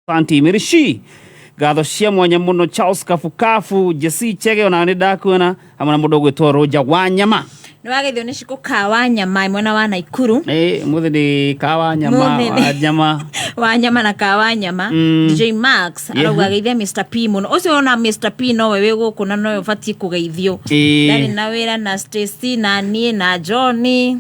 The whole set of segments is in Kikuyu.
Asante Mirishi. Ngatho cia mwanya muno Charles Kafukafu, Jesse Chege ona nĩ ndakuona hamwe na mũndũ ũgwĩtwo Roger Wanyama. Nĩ wageithio nĩ Shiko ka Wanyama mwena wa Naikuru. Ĩ mũthĩ nĩ ka Wanyama, Mũthĩ nĩ- Wanyama. Wanyama na ka Wanyama. DJ Max arauga geithia Mr P mũno. Ũcio ona Mr P nowe wĩ gũkũ na nowe ũbatiĩ kũgeithio. Ndarĩ na wĩra na Stacy na niĩ na Johnny.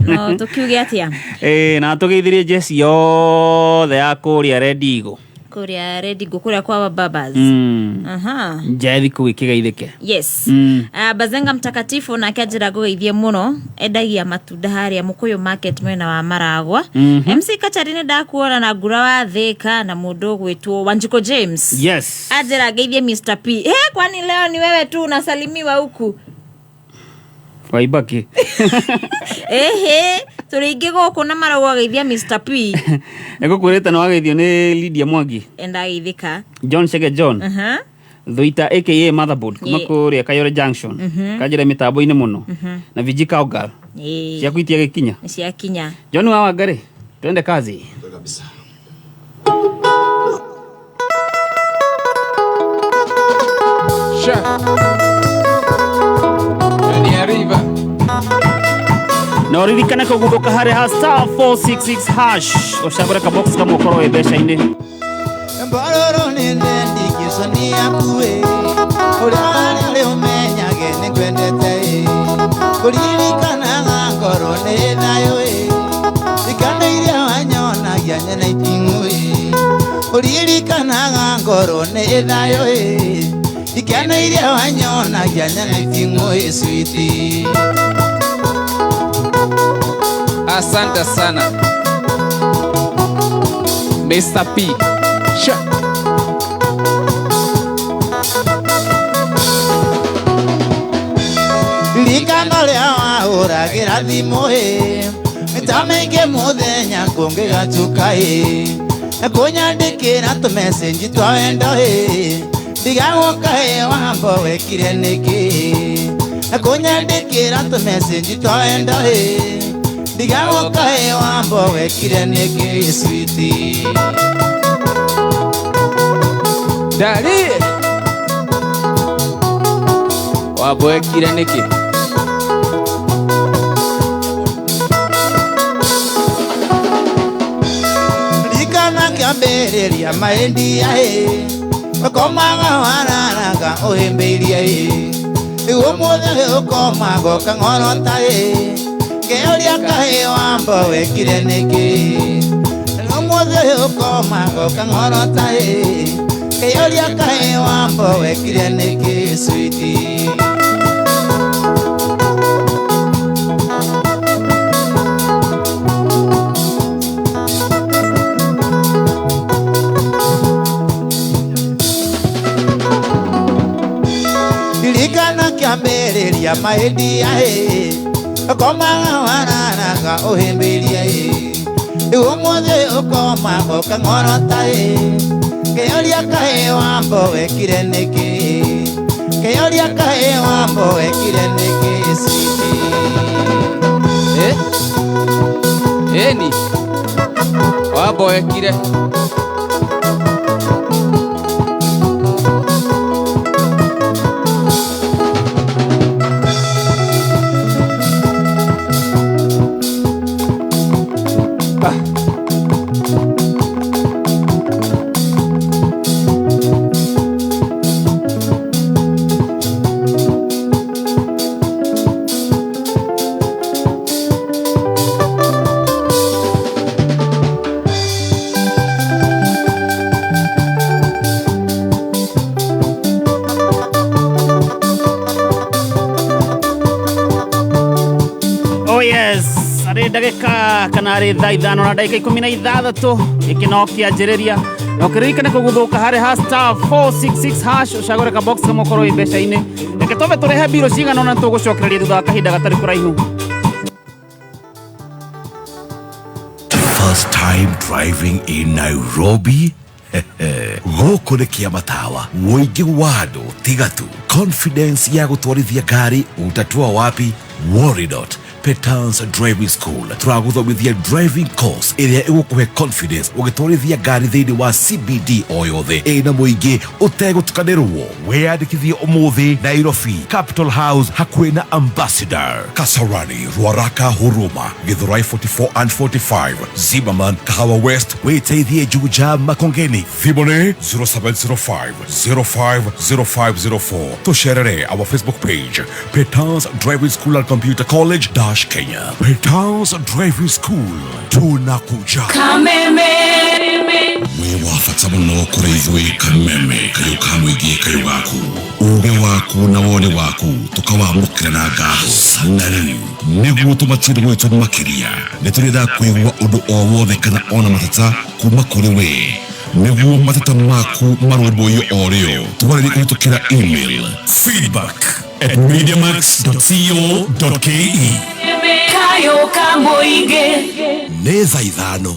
No tũkiuge atĩa? Ĩ na tũgeithirie jeci yothe ya kũrĩa Red Eagle. Kũrĩa Red Eagle, kũrĩa kwa Babas. Aha. Njethi kũu ĩkĩgeithĩke. Yes. Bazenga mtakatifu nake anjĩra ngũgeithie mũno, endagia matunda harĩa Mũkũyũ market mwena wa Maragwa. MC Kachari nĩ ndakuona na ngura wa Thĩka na mũndũ ũgwĩtwo Wanjiko James. Anjĩra ngeithie Mr P. He, kwani leo ni wewe tu unasalimiwa huku? Waibaki. Ehe, tũrĩ aingĩ gũkũ na marauga geithia Mr P. Nĩngũkwĩrĩte nĩ wageithio nĩ Lydia Mwangi. Endageithĩka. John Chege John. Thuita aka Motherboard kuma kũrĩa Kayore Junction. Kanjĩra mĩtambo-inĩ mũno. Na VG Cowgirl. Ciaku itia gĩkinya. Nĩ ciakinya. John wa Wangari, twende kazi. Kabisa. Sha. Ndani ya river. Na ũririkane kũguthũka harĩ ha star 466 hash ũcagũre kabox kamwe ũkorwo wĩ mbeca-inĩ. Mbororo nĩ ndendikico nĩ yaku ĩ, ũrĩa warĩ ũmenyage nĩ ngwendete ĩ, kũririkanaga ngoro nĩ thayũ ĩ, ikando iria wanyonagia nyene iting'u ĩ, kũririkanaga ngoro nĩ thayũ ĩ, ikando iria wanyonagia nyene iting'u ĩ, sweetie. Asante sana Mr P. Sha. Ririkana ũrĩa wahũragĩra thimũ ĩ, mĩta mĩingĩ mũthenya kũngĩgatuka ĩ, na kũnyandĩkĩra tũmessage twa wendo ĩ, ndigagũka ĩ wambo wekire nĩkĩ, na kũnyandĩkĩra tũmessage twa wendo ĩ, ndigagũka ĩ wambo wekire nĩkĩ, sweetie. Dali. Wambo wekire nĩkĩ? Ririkana kĩambĩrĩria maendia ĩ, ũkomaga wararaga ũhĩmbĩirie ĩ, rĩu ũmũthĩ ũkomaga ũkang'orota ĩ, ngĩũria kahĩ wambo wekire nĩkĩ, rĩu ũmũthĩ ũkomaga ũkang'orota ĩ, ngĩũria kahĩ wambo wekire nĩkĩ, sweetie. Ririkana kĩambĩrĩria maendia ĩ, ũkomaga wararaga ũhĩmbĩirie ĩ, rĩu ũmũthĩ ũkomaga ũkang'orota ĩ, ngĩũria kahĩ wambo wekire nĩkĩ, ngĩũria kahĩ wambo wekire nĩkĩ, sweetie. Eni. Wambo wekire. Oh yes, arĩ ndagĩka kana arĩ thaa ithano na ndagĩka ikũmi na ithathatũ gĩkĩ no kĩanjĩrĩria. Na ũkĩririkane kũguthũka harĩ ha star 466 hash ũcagũre kabox kamwe ũkorwo wĩ mbeca-inĩ. Reke twambe tũrehe mbirũ cigana ũna tũgũcokereria thutha wa kahinda gatarĩ kũraihu. First time driving in Nairobi? Gũkũ nĩ kĩamatawa, ũingĩ wa andũ tiga tu. Confidence ya gũtwarithia ngari utatua wapi? Worry not. Petans Driving School tũragũthomithia driving course ĩrĩa ĩgũkũhe confidence ũgĩtwarithia ngari thĩinĩ wa CBD o yothe ĩna mũingĩ ũtegũtukanĩrwo. Wĩyandĩkithie ũmũthĩ Nairobi Capital House hakuhĩ na Ambassador, Kasarani, Ruaraka, Huruma, Githurai 44 and 45, Zimmerman, Kahawa West, wĩteithie Juja, Makongeni. Thimũ nĩ 0705 050504. Tũcerere our Facebook page, Petans Driving School and Computer College dash Kenya. Petans Driving School, tunakuja. Wĩ wa bata mũno kũrĩ ithuĩ Kameme, kayũ ka mũingĩ, kayũ gaku, uge waku na woni waku tũkawamũkĩra na ngatho. Na rĩu nĩguo tũmatie gwitũ makĩria, nĩ tũrenda kũigua ũndũ o wothe kana ona mateta kuma kũrĩ we, nĩguo mateta maku marũmbũiyo o rĩo. Twarĩrie kũhĩtũkĩra email feedback@mediamax.co.ke. Nĩ thaa 5:17.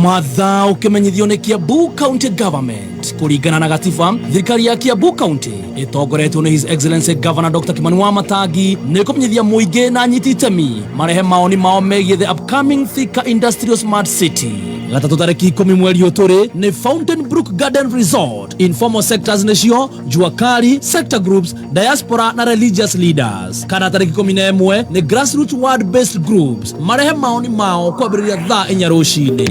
Mathaa ũkĩmenyithio nĩ Kiambu County Government. Kũringana na gatiba, thirikari ya Kiambu County ĩtongoretio nĩ His Excellency Governor Dr. Kimani Wamatangi nĩ kũmenyithia mũingĩ na anyiti itemi marehe maoni mao megiĩ the upcoming Thika Industrial Smart City. Gatatũ tarĩki 10 mweri ũyũ tũrĩ nĩ Fountain Brook Garden Resort. Informal sectors nĩcio jua kali, sector groups, diaspora na religious leaders. Kana tarĩki 11 nĩ grassroots ward based groups marehe maoni mao kwambĩrĩria thaa 4 rũcinĩ.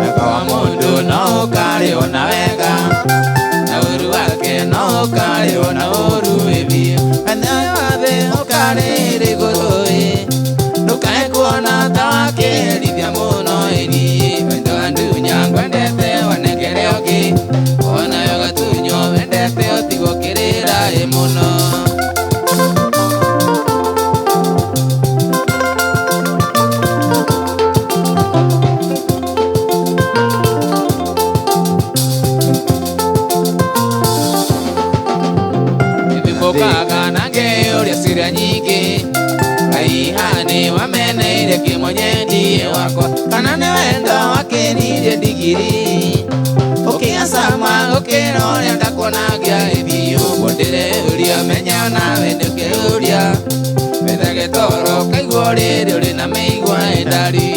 Wega wa mũndũ no ũkarĩhwo na wega, na ũru wake no ũkarĩhwo na ũru wĩbiũ. Wene wa thĩ ũkarĩrĩ igũrũ ĩ, ndũkae kuona ta wakĩherithia mũno ĩri. Wendo wa ndunya ngwendete wonekere ũngĩ, onayo gatunywo wendete ũtigwo kĩrĩra ĩ mũno. Ithimũkaga na ngeyũria ciũria nyingĩ, kaihani wameneire kĩmonyendi wakwa, kana nĩ wendo wakĩririe ndigiri, ũkĩacama ũkĩra ũrĩa ndakuonagia ĩthiũ. Ũguo ndĩreyũria menya nawe ndũkĩũria, wethage toro ũkaigua ũrĩrĩ ũrĩ na mĩigua ĩndari.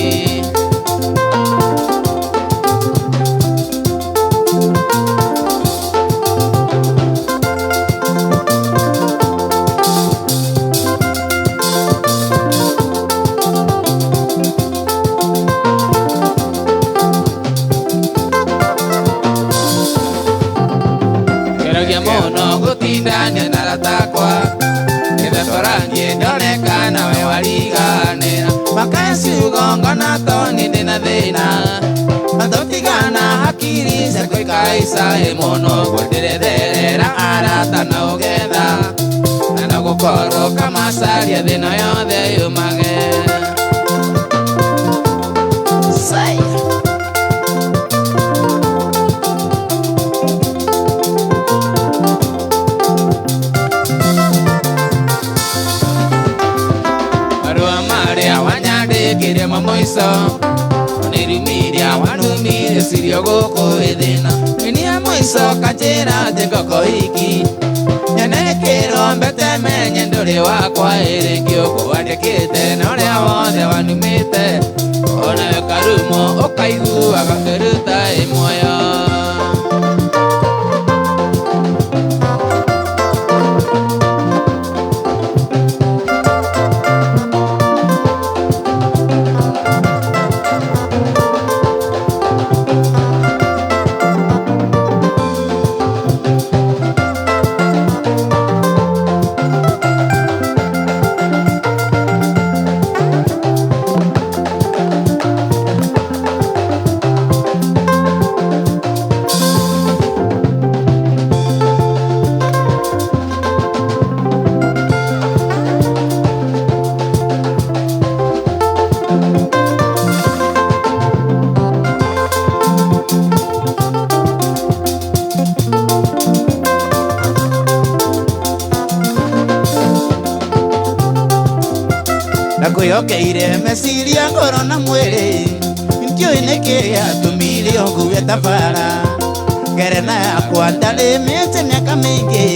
Ngeragia mũno gũtindania na ratakwa, getha twarangie ndone kana we wariganĩra, makae ciugo ngona toni ndĩna thĩna, na tũtigana hakiri ciakwa ikahaica ĩ mũno. Ũguo ndĩretherera arata na ũgetha, na no gũkorwo kamacaria thĩna yothe yumage. Say. Marũa marĩa wanyandĩkĩire ma mũico, nĩrumiria wanumire cirio gũkũ ĩthĩna, ĩnia mũico kanjĩra atĩ ngoko iki nyone kĩro mbete menye ndũrĩ wakwa ĩrĩngĩ. Ũguo wandĩkĩte na ũrĩa wothe wanumĩte, onawe karumo ũkaiguaga ngĩruta ĩ muoyo. Ngwĩhokeire meciria ngoro na mwĩrĩ ndiũĩ nĩkĩ gĩatũmire ũngue ta bara ngerena yakwa ndarĩmĩte mĩaka mĩingĩ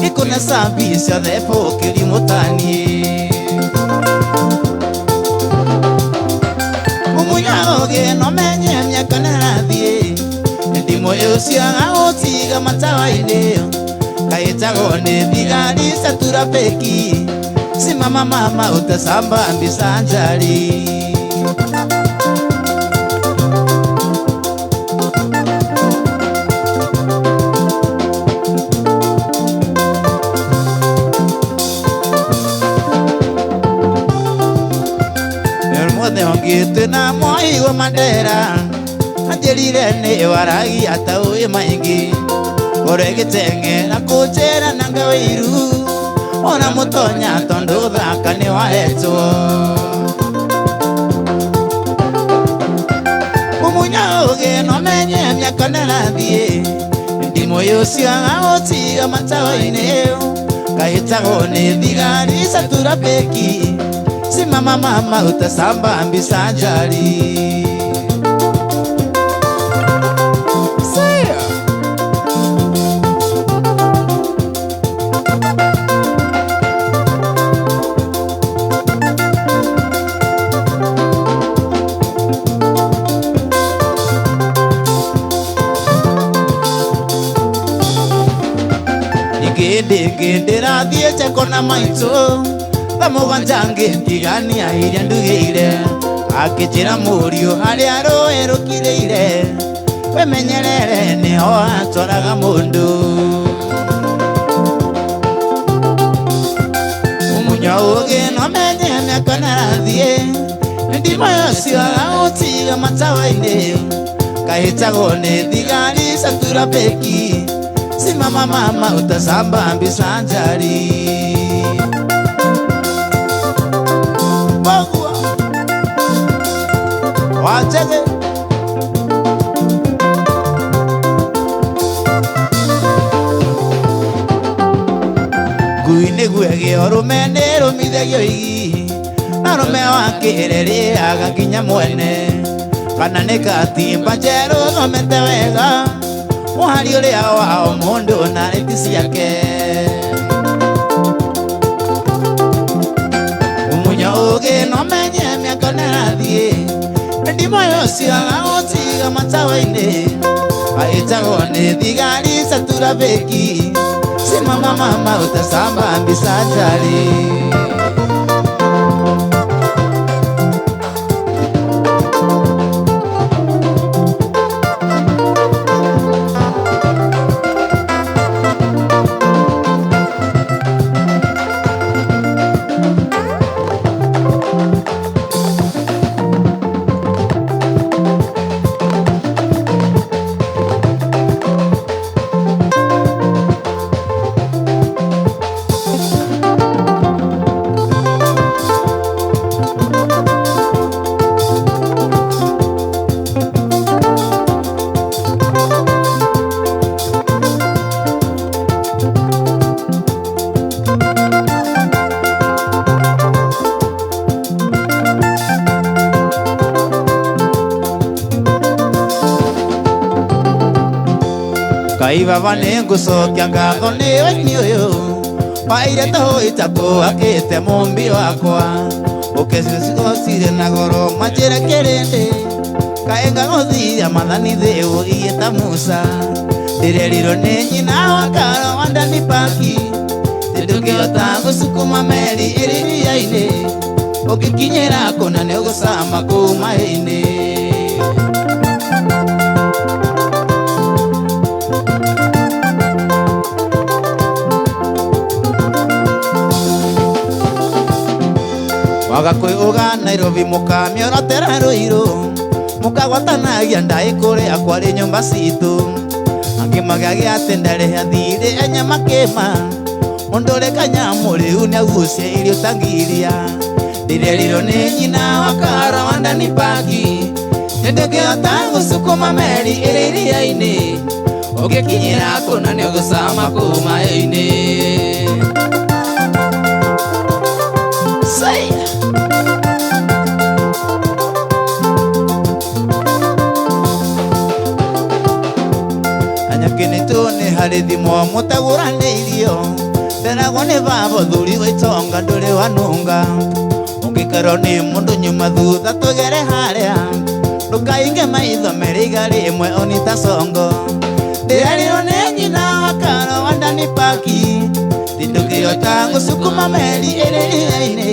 ikũne cambi ciothe bũkĩri mũtaniĩ Mumunya ũgĩ no menye mĩaka nĩrathiĩ ndimũ ũcio agũtiga matawa-inĩ kaĩtagwo nĩ thigari cia turabĩki simama mama utasamba mbica njari. Mũthĩ ũngĩ twĩna mwaigo Mandera anjĩrire nĩ waragia ta ũĩ maingĩ ngoro ĩgĩteng'era kũnjĩra nanga wĩiru ona mũtonya tondũ thaka nĩ wahetwo. Mumunya ũgĩ no menye mĩaka nĩrathiĩ ndimũ ũcio agũtiga matawa-inĩ kaĩtagwo nĩ thigari cia turabĩki simama mama utasamba mbica njari. Ndĩrathiĩ Cheko na maitũ thaa mũgwanja ngĩtigania iria ndugĩire akĩnjĩra mũriũ harĩa rũĩ rũkirĩire wĩmenyerere nĩho atwaraga mũndũ. Mumunya ũgĩ no menye mĩaka nĩrathiĩ ndimũ ũcio agũtiga matawa-inĩ kaĩtagwo nĩ thigari cia turabĩki simama mama utasamba mbica njari. Bagua wacheze ngui nĩguo ĩgĩe ũrũme nĩrũmithagio igi na rũme wa kĩrĩrĩaga nginya mwene kana nĩ katimba njerũ thomete wega mũhari ũrĩa wao mũndũ na rĩti ciake. Mumunya ũgĩ no menye mĩaka nĩrathiĩ ndimũ ũcio agũtiga matawa-inĩ aĩtagwo nĩ thigari cia turabĩki simama mama utasamba mbica njari. Kaibaba nĩngũcokia ngatho nĩwe nĩ ũyũ waire tũhũitako akĩte mũmbi wakwa ũkĩcicire na goro manjĩre kĩrĩndĩ kaĩ ngagũthia mathani thĩ ũgiĩ ta Musa ndĩrerirwo nĩ nyina wa Karo wa Ndani Paki ndũngĩhota gũcukuma meri ĩrĩ iria-inĩ ũngĩkinyĩra kũna nĩũgũcama kũu maĩ-inĩ. Waga kwĩũga Nairobi mũkamĩorotera Rũirũ mũkagwatanagia ndaĩ kũrĩa kwarĩ nyũmba citũ angĩ magagĩa atĩ ndarĩ athire enyama kĩma mũndũ ũrĩ kanyamũ rĩu nĩagucia irio ta ngiria ndĩrerirwo nĩ nyina wa Karo wa Ndani Paki ndũngĩhota gũcukuma meri ĩrĩ iria-inĩ Ũngĩkinyĩra kũna nĩũgũcama kũu maĩ-inĩ. Say. Ũkĩnĩtwo nĩ harĩ thimo mũtagũranĩirio Nderagwo nĩ baba thuri wa itonga ndũrĩ wanunga Ũngĩkerwo nĩ mũndũ nyuma thutha tũgere harĩa Ndũkainge maitho merĩ rĩmwe onita songo Ndĩrerirwo nĩ nyina wa Karo wa Ndani Paki Tindũkĩhota gũcukuma meri ĩrĩ iria-inĩ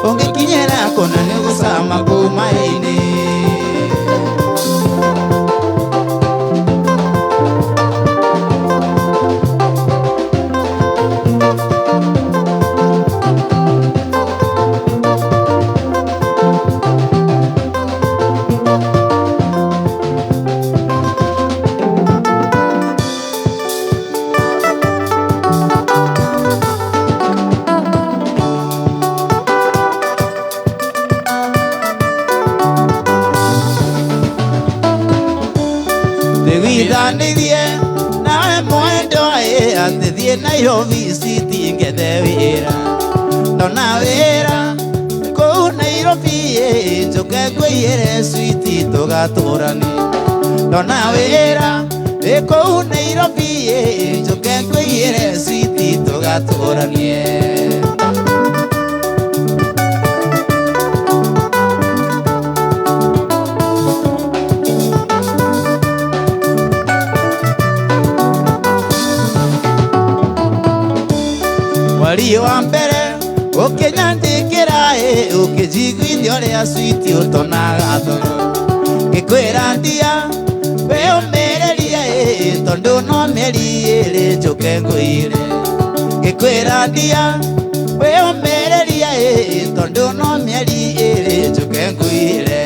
Ũngĩkinyĩra kũna nĩ ũgũcama kũu maĩ-inĩ. Ndĩguithanirie nawe mwendwa ĩ atĩ thiĩ Nairobi city ngethe wĩra Ndona wĩra kũu Nairobi ĩ njũke ngũiyĩre switi tũgatũranie Ndona wĩra ĩ kũu Nairobi ĩ njũke ngũiyĩre switi tũgatũranie. Mweri wa mbere ũkĩnyandĩkĩra ĩ ũkĩnjiguithia ũrĩa switi ũtonaga toro Ngĩkwĩra ndia we ũmĩrĩrie ĩ tondũ no mĩeri ĩrĩ njũke ngũire Ngĩkwĩra ndia we ũmĩrĩrie ĩ tondũ no mĩeri ĩrĩ njũke ngũire.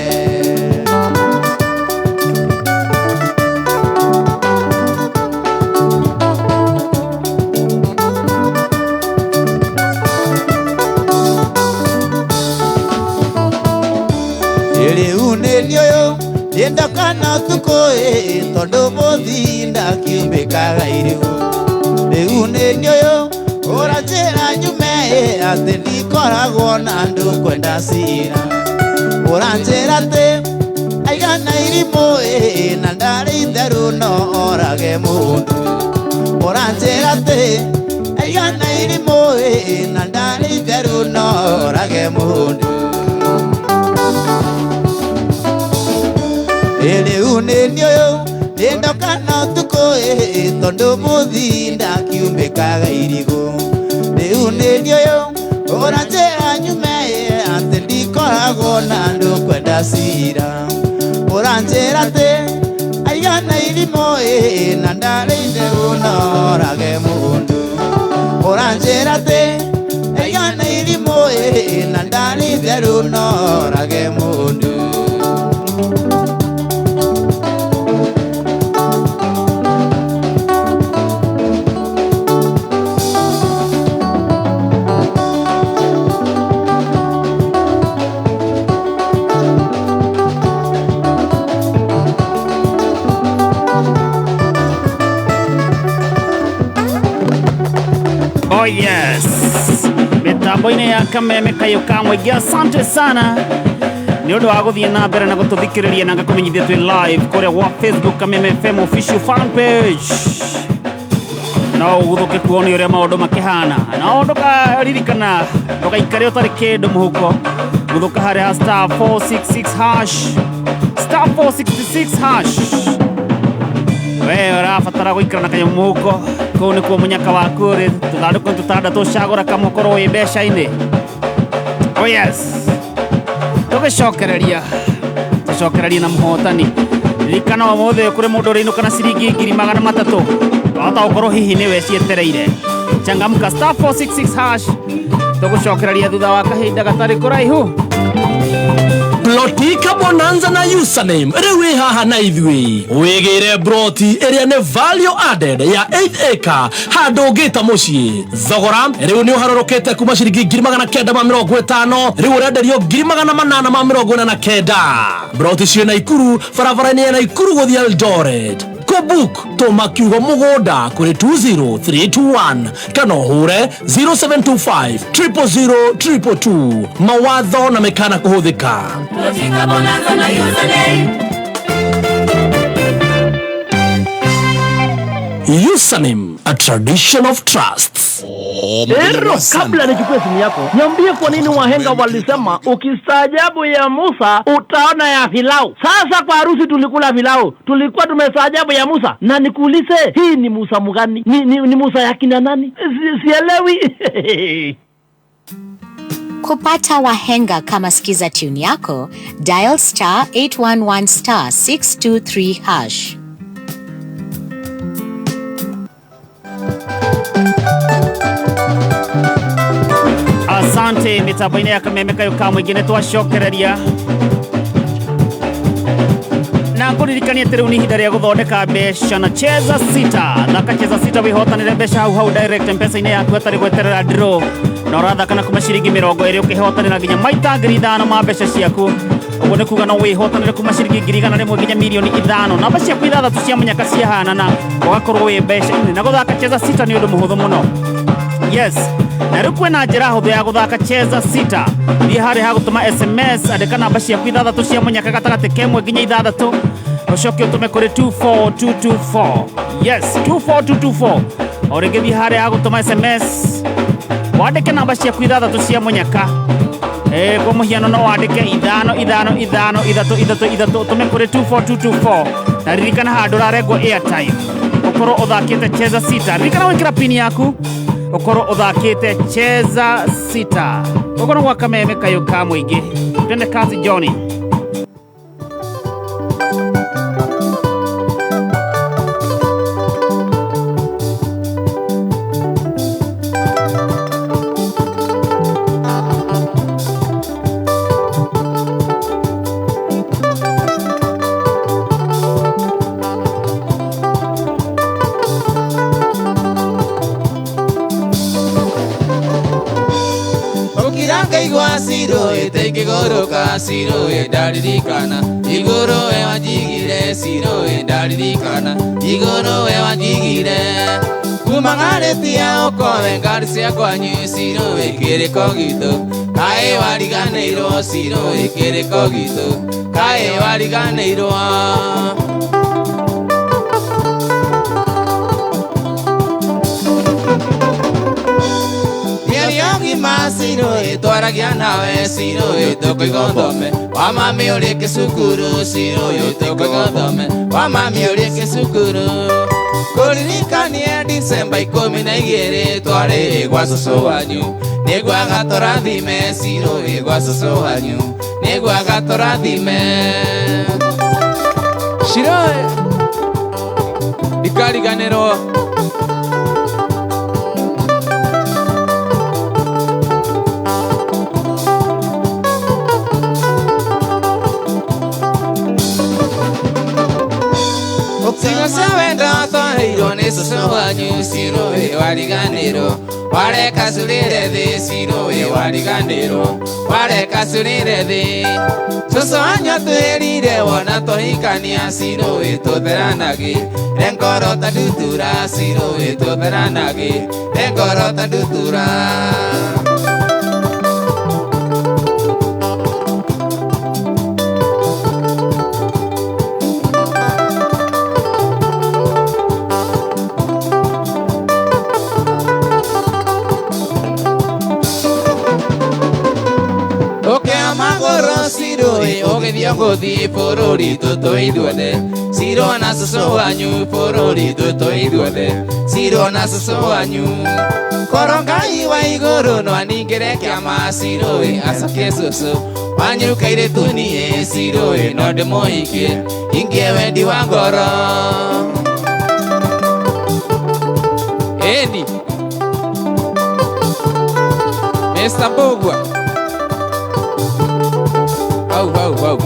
Rĩu nĩ niĩ ũyũ ndĩndoka na ũtukũ ĩ tondũ mũthinda kiumbĩkaga irigũ Rĩu nĩ niĩ ũyũ ũranjĩra nyume ĩ atĩ ndikoragwo na andũ kwenda cira Ũranjĩra atĩ aigana irimũ ĩ na ndarĩ itherũ no orage mũndũ Ũranjĩra atĩ aigana irimũ ĩ na ndarĩ itherũ no orage mũndũ. Rĩu nĩ niĩ ũyũ ndĩndoka na ũtukũ ĩ tondũ mũthinda kiumbĩkaga irigũ Rĩu nĩ niĩ ũyũ ũranjĩra nyume ĩ atĩ ndikoragwo na andũ kwenda cira Ũranjĩra atĩ aigana irimũ ĩ na ndarĩ itherũ no orage mũndũ Ũranjĩra atĩ aigana irimũ ĩ na ndarĩ itherũ no orage mũndũ. Oh yes, mitambo-inĩ ya Kameme kayũ ka mũingĩ, asante sana nĩ ũndũ wa gũthiĩ na mbere na gũtũthikĩrĩria na ngakũmenyithia twĩ live kũrĩa gwa Facebook Kameme FM official fan page. No ũgũthũke kuona ũrĩa maũndũ makĩhana, no ndũkaririkana ndũgaikare ũtarĩ kĩndũ mũhuko. Gũthũka harĩa star 466 hash, star 466 hash. We ũrabatara gũikara na kanyamũ mũhuko kũu nĩkuo mũnyaka waku ũrĩ tũthandũkũ tũtandatũ cagũra kamwe ũkorwo wĩ mbeca-inĩ. Oh yes, tũgĩcokereria tũcokererie na mũhotani. Ririkana ũmũthĩ kũrĩ mũndũ ũrĩinũka na ciringi 300,000 wahota gũkorwo hihi nĩwe cietereire. Changamka star 466 hash, tũgũcokereria thutha wa kahinda gatarĩ kũraihu. Plotika Bonanza na username rĩu wĩ haha na ithuĩ wĩgĩre broti ĩrĩa nĩ value added ya 8 acre handũ ũngĩta mũciĩ. Thogora rĩu nĩ ũharũrũkĩte kuma ciringi 950 rĩu ũrenderio 849. Broti ciĩ Naikuru barabara-inĩ ya Naikuru gũthiĩ Eldoret. Kũbook tũma kiugo mũgũnda kũrĩ 20321 kana ũhũre 0725 000 222. Mawatho na mĩkana kũhũthĩka. Plotika Bonanza na username. Usanim, a tradition of trust. Ero, kabla nichukue simu yako, niambie kwa nini wahenga walisema ukistaajabu ya Musa utaona ya Filau. Sasa kwa harusi tulikula filau, tulikuwa tumestaajabu ya Musa. Na nikuulize, hii ni Musa mgani? Ni Musa ya kina nani? Sielewi. Kupata Wahenga kama skiza tune yako, dial star 811 star 623 hash. Asante mitambo-inĩ ya kameme kayũ ka mũingĩ nĩ twacokereria na ngũririkanie atĩ rĩu nĩ ihinda rĩa gũthondeka mbeca na Cheza Sita. Thaka Cheza Sita wĩhotanĩre mbeca hau hau direct mpesa-inĩ yaku hatarĩ gweterera draw, na ũrathaka na kuma ciringi 20 ũkĩhotanĩra nginya maita 5,000 ma mbeca ciaku. Ũguo nĩ kuga no wĩhotanĩre kuma ciringi 100,000 nginya 5,000,000. Namba ciaku ithathatũ cia mũnyaka ciahanana ũgakorwo wĩ mbeca-inĩ. Na gũthaka Cheza Sita nĩ ũndũ mũhũthũ mũno. Yes, na rĩu kwĩna njĩra hũthũ ya gũthaka Cheza Sita. Thiĩ harĩa ha gũtũma SMS, andĩka namba ciaku ithathatũ cia mũnyaka gatagatĩ ka ĩmwe nginya ithathatũ, ũcoke ũtũme kũrĩ 24224. Yes, 24224. O rĩngĩ thiĩ harĩa ha gũtũma SMS, wandĩke namba ciaku ithathatũ cia mũnyaka. Kwa mũhiano no wandĩke 5 5 5 3 3 3 ũtũme kũrĩ 24224. Na ririkana handũ ũrarengwo airtime ũkorwo ũthakĩte Cheza Sita. Ririkana gwĩkĩra pini yaku ukorwo uthakite Cheza Sita. Ukorwo gwa kameme kayũ ka mũingĩ. Twende kazi Johnny. Ĩtĩngĩgũrũka cirũĩ ndaririkana igũrũ we wanjigire cirũĩ ndaririkana igũrũ we wanjigire kuma ngarĩtia ũkoe ngari cia kwanyu cirũĩ kĩrĩko gitũ kaĩ wariganĩirwo cirũĩ kĩrĩko gitũ kaĩ wariganĩirwo. Siroi twaragia nawe siroi tũkũiga wa mami ũrĩke cukuru siroi tũkũiga wa mami ũrĩke cukuru kũririkanie Disemba 12 twarĩ gwa cũcũ wanyu nĩguo agatũrathime siroi gwa cũcũ wanyu nĩguo agatũrathime Shiroi ndikariganĩrwo. Wanyu cirũĩ wariganĩrwo wareka curĩre thĩ cirũĩ wariganĩrwo wareka curĩre thĩ cũcũ wanyu atwĩrire wona tũhikania cirũĩ tũtheranagi rengoro ta ndutura cirũĩ tũtheranagi rengoro ta ndutura. Ũgĩthiĩ gũthiĩ bũrũri tũtũ ithuothe Ciro na cũcũ wanyu bũrũri tũtũ ithuothe Ciro na cũcũ wanyu korwo Ngai wa igũrũ no aningĩre kĩama cirũĩ acoke cũcũ wanyu kairĩtu niĩ cirũĩ no ndĩmũhikie ingie wendi wa ngoro. Eni Mr. Mbugua. Au, au, au.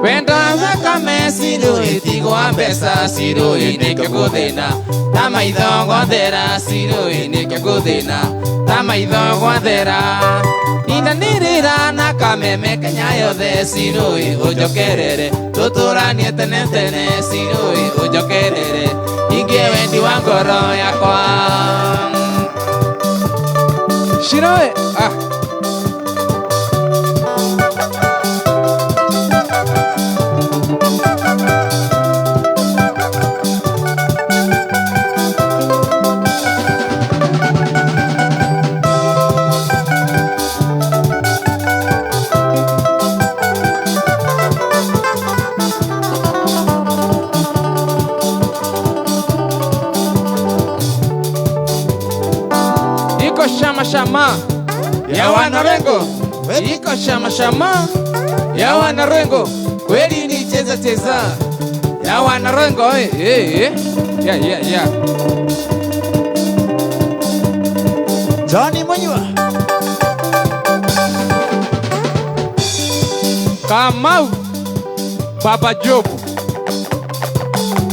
Wendo thakame cirũĩ tigwa mbeca cirũĩ nĩkĩo ngũthĩna ta maitho gwathera cirũĩ nĩkĩo ngũthĩna ta maitho gwathera nindanĩrĩra na kameme Kenya yothe cirũĩ ũnjokerere tũtũranie tene tene cirũĩ ũnjokerere ingie wendi wa ngoro yakwa. Shiroi. Ah. shama ya wanarengo, iko shama shama ya wanarengo, kweli ni cheza cheza ya wanarengo eh eh ya ya ya. Johnny Munyua Kamau Baba Job,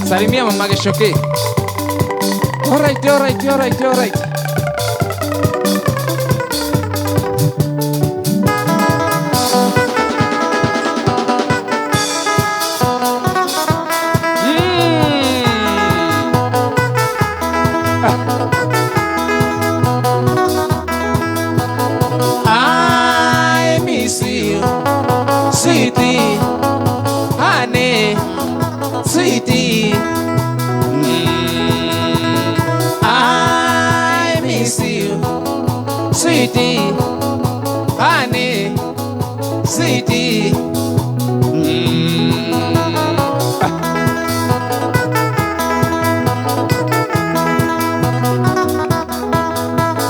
salimia mama Geshoke. Alright, alright, alright, alright. I miss you, sweetie, honey, sweetie. I miss you, sweetie, honey, sweetie.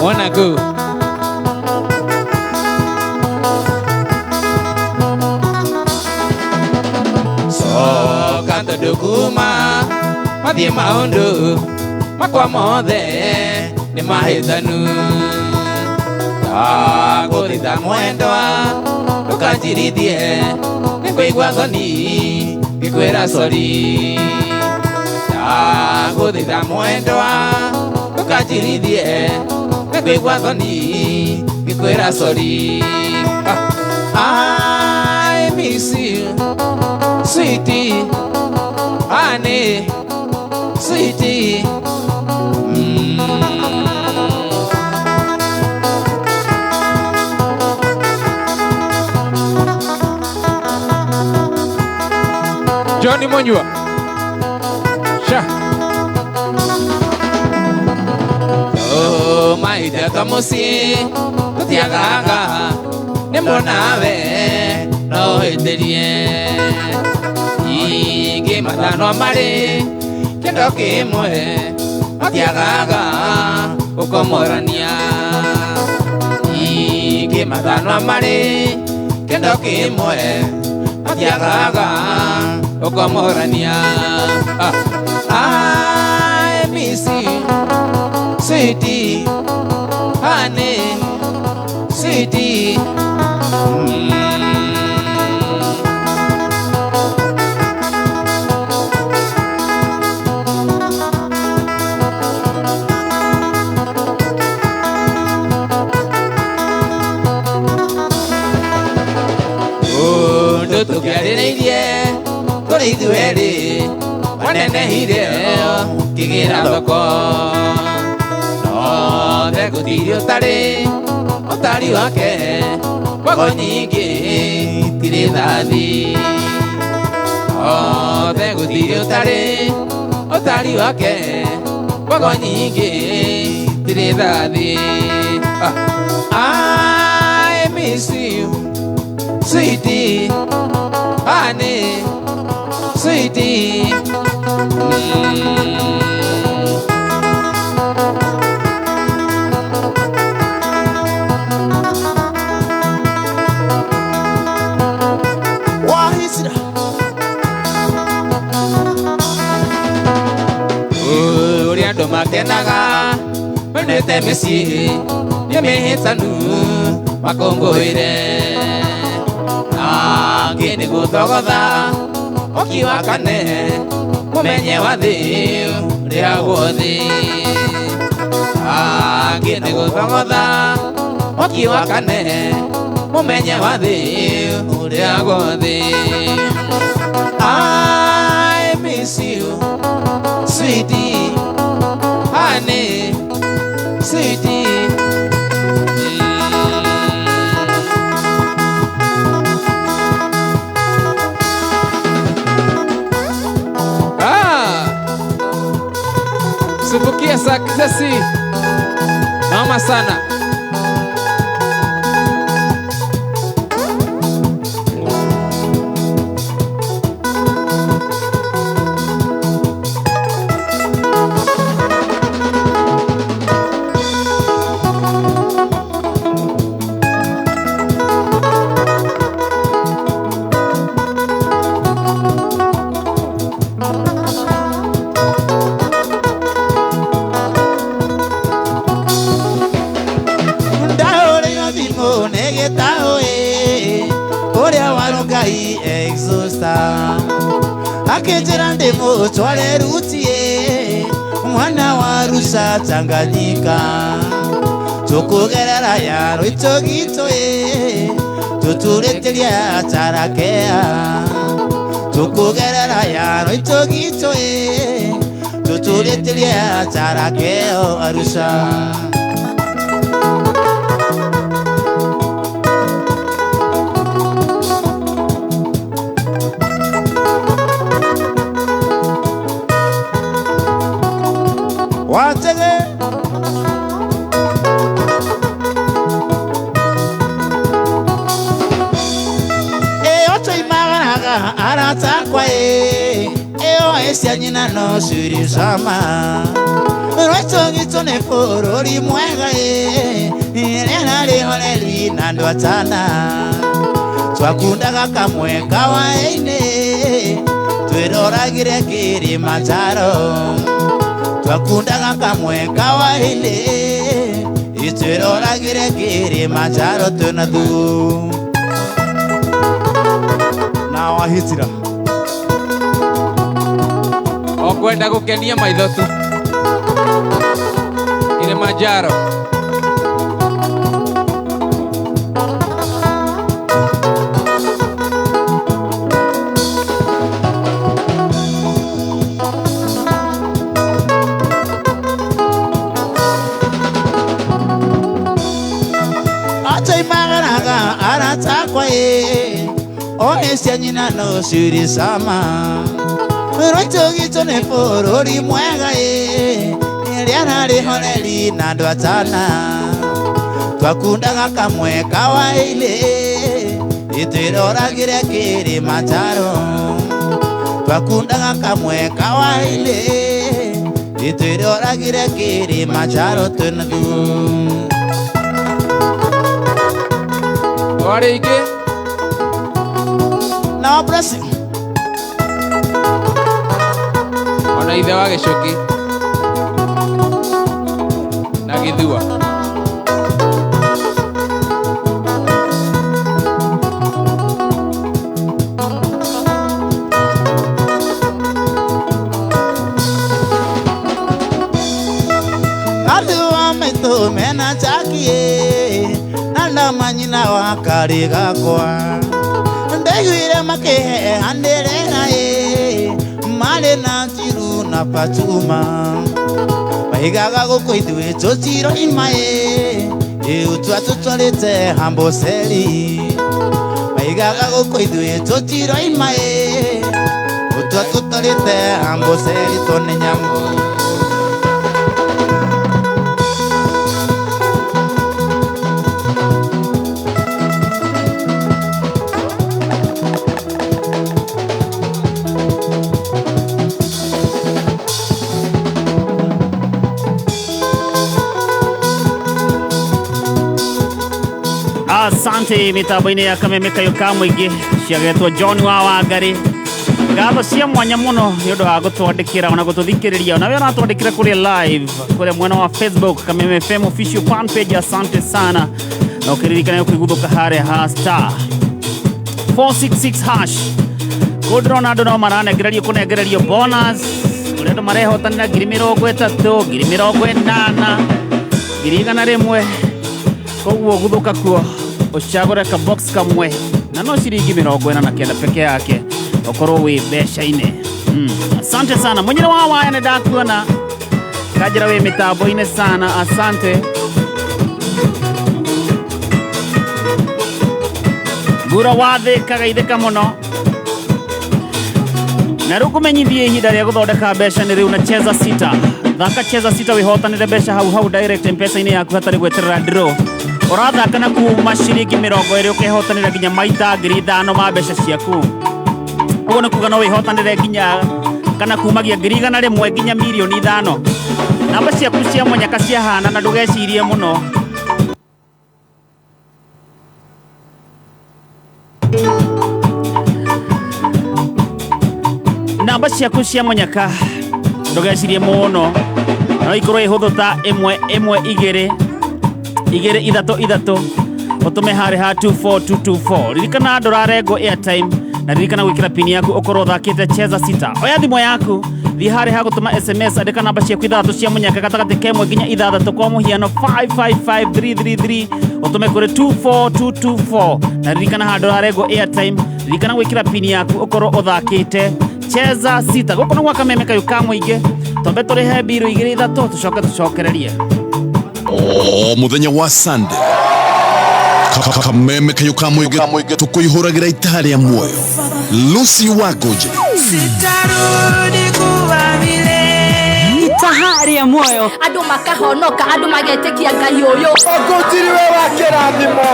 Wanna go? Soka ndukuma mathie maundu makwa mothe nĩ mahĩtanu ndagũthaitha mwendwa ndũkanjirithie nĩngũigua thoni ngĩkwĩra sori ndagũthaitha mwendwa ndũkanjirithie nĩngũigua thoni ngĩkwĩra sori. I miss you, sweetie, honey, sweetie. Johnny Munyua. Sha. Oh, my dear Tomosi, tutiagaga, nĩ muonawe no hĩtĩrie ingĩ matano marĩ kĩndo kĩmwe matiagaga gũkomorania ingĩ matano marĩ kĩndo kĩmwe matiagaga gũkomorania. I miss you, sweetie, honey, sweetie. Undu tũkĩarĩrĩirie tũrĩ ithuerĩ wanenehire kĩgĩra thoko no thegũtiri ũtarĩ ũtari wake kwago nyingĩ tirĩ thathi othe gũtirĩ ũtarĩ ũtari wake kwago nyingĩ tirĩ thathi. I miss you, sweetie, honey, sweetie. Wahisira Ũrĩa andũ makenaga menete mĩciĩ nĩ mĩhĩtanu makũngũĩre angĩ nĩ gũthogotha ũki wa kane mũmenye wa thĩ ũrĩa guothe angĩ nĩ gũthogotha ũki wa kane mũmenye wa thĩ ũrĩa guothe. I miss you, sweetie, honey, sweetie. Ah, Subukia success mama sana. ngari exhauster Akĩnjĩra ndĩmũtware rutie Mwana wa Arusha Tanganyika Tũkũgerera ya rwitũ gitũ ĩ Tũturĩtĩria tarakea Tũkũgerera ya rwitũ gitũ ĩ Tũturĩtĩria tarakeo Arusha Watege Eyo toimaganaga aratakwa e Eyo esia nyina no curisama Rwitũ gitũ nĩ bũrũri mwega e Rĩera rĩhoreru na andũ atana Twakundaga kamwe kawainĩ Twĩroragĩre Kilimanjaro Twakundaga kamwe kawainĩ Twĩroragĩre Kilimanjaro twĩna thugu Na wahitira Okwenda gũkenia maitho tu Kilimanjaro Atoimaganaga aratakwa e Oesia nyina no curisama Rwitũ gitũ nĩ bũrũri mwega ĩ Rĩera rĩhoreri na andũ atana Twakundaga kamwe kawainĩ Twĩroragĩre Kilimanjaro Twakundaga kamwe kawainĩ Twĩroragĩre Kilimanjaro twĩna thugu O rĩngĩ Now blessing Ona ithe wa Gĩcũkĩ na Gĩthua Andũ a maitũ mena Jackie na ndamanyina wa karĩ gakwa Ndaiguire makĩheanĩrĩra ĩ marĩ na Njiru na Fatuma Maigaga gũkũ ithuĩ tũtiroima ĩ Ĩũtua tũtwarĩte Amboseli Maigaga gũkũ ithuĩ tũtiroima ĩ Ũtua tũtwarĩte Amboseli tone nyamũ Asante mitambo-inĩ ya kameme kayo ka mũingĩ ciagetwo John wa Wangari ngatho cia mwanya mũno nĩ ũndũ wa gũtwandĩkĩra ona gũtũthikĩrĩria ona we ũratwandĩkĩra kũrĩa live kũrĩa mwena wa Facebook Kameme FM official fan page asante sana na ũkĩririkana ũkĩguthũka harĩa ha star 466 hash kũu ndĩrona andũ no maranengererio kũnengererio bonus kũrĩa andũ marehotanĩra 30,000 80,000 100,000 koguo guthũka kuo ũcagũre ka box kamwe na no ciringi 49 peke yake ũkorwo wĩ mbeca-inĩ. Asante sana mũnyĩrĩ wa waya nĩ ndakuona kanjĩra wĩ mĩtambo-inĩ sana asante ngura wathĩ kagaithĩka mũno na rĩu ngũmenyithie ihinda rĩa gũthondeka mbeca nĩ rĩu na cheza sita thaka cheza sita wĩhotanĩre mbeca hau hau direct mpesa-inĩ yaku hatarĩ gweterera draw ũrathaka na kuma ciringi 20 ũkehotanĩra nginya maita 5,000 ma mbeca ciaku ũguo nĩ kuga no wĩhotanĩre nginya kana kumagia 100,000 nginya 5,000,000 namba ciaku cia mũnyaka ciahana na ndũgecirie mũno namba ciaku cia mũnyaka ndũgecirie mũno no ikorwo ĩ hũthũ ta 1 1 2 2 3 3 Ũtũme harĩ ha 24224. Ririkana ndũrarengwo airtime na ririkana gwĩkĩra pini yaku ũkorwo ũthakĩte Cheza Sita. Oya thimũ yaku, thiĩ harĩ ha gũtũma SMS, andĩka namba ciaku ithathatũ cia mũnyaka gatagatĩ ka ĩmwe nginya ithathatũ, kwa mũhiano 555333, ũtũme kũrĩ 24224. Na ririkana handũ ũrarengwo airtime, ririkana gwĩkĩra pini yaku ũkorwo ũthakĩte Cheza Sita. Gũkũ nĩ gwa Kameme kayũ ka mũingĩ. Twambe tũrĩhe mbirũ igĩrĩ ithatũ, tũcoke tũcokererie. O muthenya wa Sunday, Kameme kayo ka mũingĩ tũkũihũragĩra itaha rĩa muoyo. Lucy Wangũnjĩ. Sitarudi kuwa vile. Itaha rĩa muoyo. Andũ makahonoka, andũ magetĩkia Ngai ũyũ. Ũkũnjiri we wa kĩrathimo,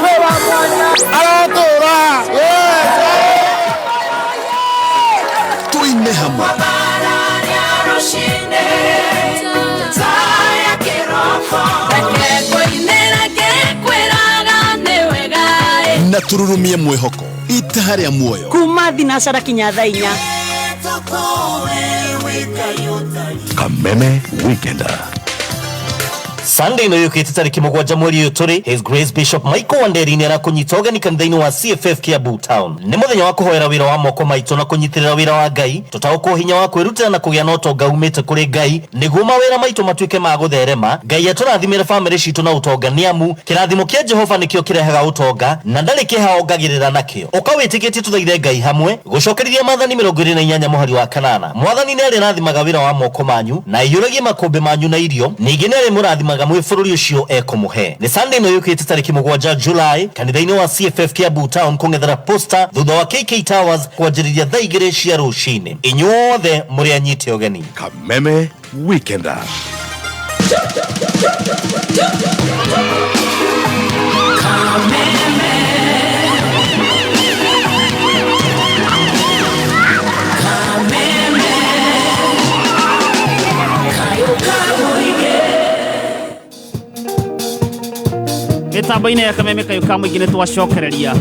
we wa mwanya arotũra. Tuine hamwe. Na tururumie mwĩhoko. Itaha rĩa muoyo. Kuma thinacara kinya thaa inya. Kameme Weekender. Sunday ĩno yũkĩte tarĩki 7 mweri ũyũ tũrĩ, His Grace Bishop Michael Wanderi nĩ arakũnyita ũgeni kanitha-inĩ wa CFF Kiambu Town. Nĩ mũthenya wa kũhoera wĩra wa moko maitũ na kũnyitĩrĩra wĩra wa Ngai, tũtaũkwo hinya wa kwĩrutĩra na kũgĩa na ũtonga umĩte kũrĩ Ngai nĩguo mawĩra maitũ matuĩke ma gũtherema. Ngai atũrathimĩre bamĩrĩ citũ na ũtonga, nĩ amu kĩrathimo kĩa Jehova nĩkĩo kĩrehaga ũtonga na ndarĩ kĩeha ongagĩrĩra nakĩo. Ũka wĩtĩkĩtie tũthaithe Ngai hamwe gũcokereria Maathani 28 mũhari wa 8. Mwathani nĩ arĩrathimaga wĩra wa moko manyu na aiyũragie makũmbĩ manyu na irio, ningĩ nĩ arĩmũrathimaga mwĩ bũrũri ũcio ekũmũhe. Nĩ Sunday ĩno yũkĩte tarĩki 7 July kanitha-inĩ wa CFF Kiambu Town kũng'ethera Posta thutha wa KK Towers kwanjĩrĩria thaa 2 cia rũcinĩ. Inyuothe mũrĩ anyite ũgeni. Kameme Weekender. Mĩtambo-inĩ ya Kameme kayũ ka mũingĩ nĩ twacokereria.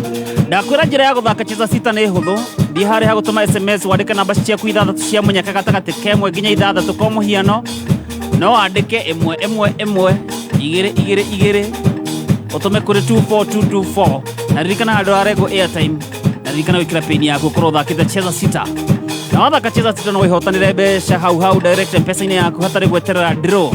Ndakwĩra njĩra ya gũthaka Cheza Sita nĩ hũthũ. Thiĩ harĩa ha gũtũma SMS, wandĩke namba ciaku ithathatũ cia mũnyaka gatagatĩ ka ĩmwe nginya ithathatũ, kwa mũhiano no wandĩke 1 1 1 2 2 2, ũtũme kũrĩ 24224. Na ririkana handũ ũrarengwo airtime, na ririkana gwĩkĩra pin yaku ũkorwo ũthakĩte Cheza Sita. Na wathaka Cheza Sita no wĩhotanĩre mbeca hau hau direct M-Pesa-inĩ yaku hatarĩ gweterera draw.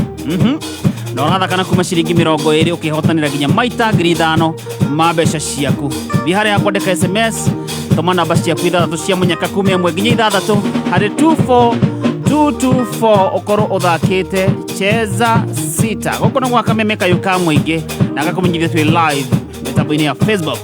Na ũrathaka na kuma ciringi 20 ũkĩhotanĩra nginya maita 5,000 ma mbeca ciaku. Thiĩ harĩa kwandĩka SMS, tũma namba ciaku ithathatũ cia mũnyaka kuma 1 nginya ithathatũ harĩ 24224 ũkorwo ũthakĩte Cheza Sita. Gũkũ nĩ gwa Kameme kayũ ka mũingĩ na gakũmenyithia twĩ live mĩtambo-inĩ ya Facebook.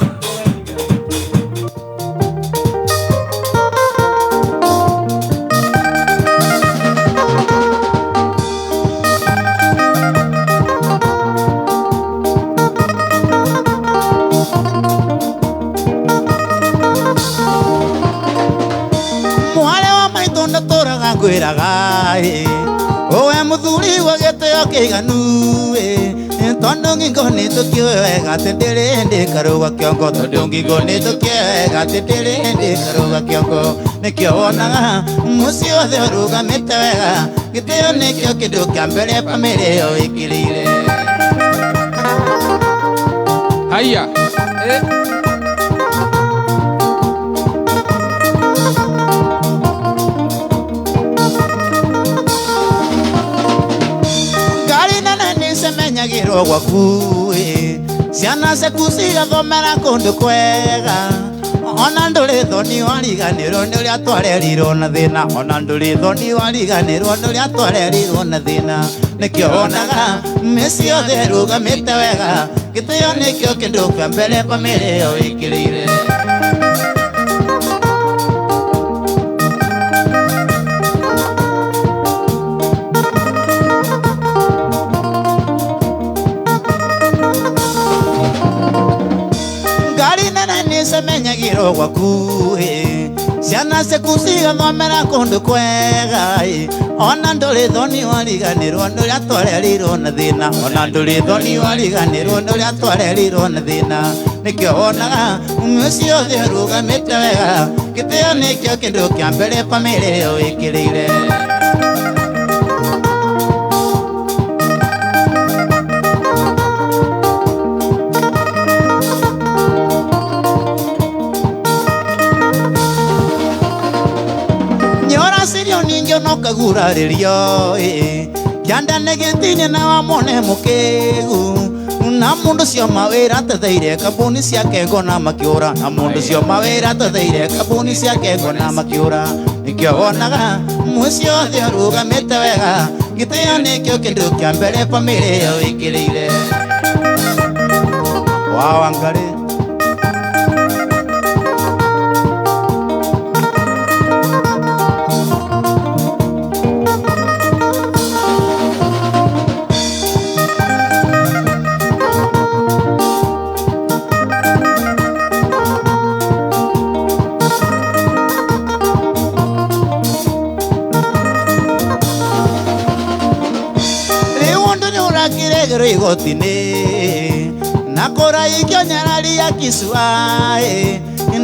Mwale wa maitũ ndatũraga ngwĩraga ĩ, ũwe mũthuri wa gĩtĩo kĩiganu ĩ, tondũ ngingo nĩ tũkĩũĩ wega atĩ ndĩrĩ hĩndĩ karũga kĩongo, tondũ ngingo nĩ tũkĩũĩ wega atĩ ndĩrĩ hĩndĩ karũga kĩongo, nĩkĩo wonaga mũciĩ wothe ũrũgamĩte wega, gĩtĩo nĩkĩo kĩndũ kĩa mbere bamĩrĩ ĩyo ĩkĩrĩire. Haya. Ngari nene nĩcemenyagĩrwo gwaku ĩ, ciana ciaku cigathomera kũndũ kwega, ona ndũrĩ thoni wariganĩrwo nĩ ũrĩa twarerirwo na thĩna, ona ndũrĩ thoni wariganĩrwo nĩ ũrĩa twarerirwo na thĩna, nĩkĩo wonaga mĩciĩ yothe ĩrũgamĩte wega, gĩtĩo nĩkĩo kĩndũ kĩa mbere bamĩrĩ ĩyo ĩkĩrĩire. Ngari nene nĩcemenyagĩrwo gwaku ĩ, ciana ciaku cigathomera kũndũ kwega ĩ, ona ndũrĩ thoni wariganĩrwo nĩ ũrĩa twarerirwo na thĩna, ona ndũrĩ thoni wariganĩrwo nĩ ũrĩa twarerirwo na thĩna, nĩkĩo wonaga mũciĩ wothe ũrũgamĩte wega, gĩtĩo nĩkĩo kĩndũ kĩa mbere bamĩrĩ ĩyo ĩkĩrĩire. ona ũkagurarĩrio ĩ kĩanda nĩ gĩtinie na wamone mũkĩgu na mũndũ cio mawĩra tetheire kambuni ciake ngona makĩũra na mũndũ cio mawĩra tetheire kambuni ciake ngona makĩũra nĩkĩo wonaga mũciĩ othe ũrũgamĩte wega gĩtĩo nĩkĩo kĩndũ kĩa mbere bamĩrĩ ĩyo ĩkĩrĩire wa Wangari igotini na kora ikio nyarari ya kisua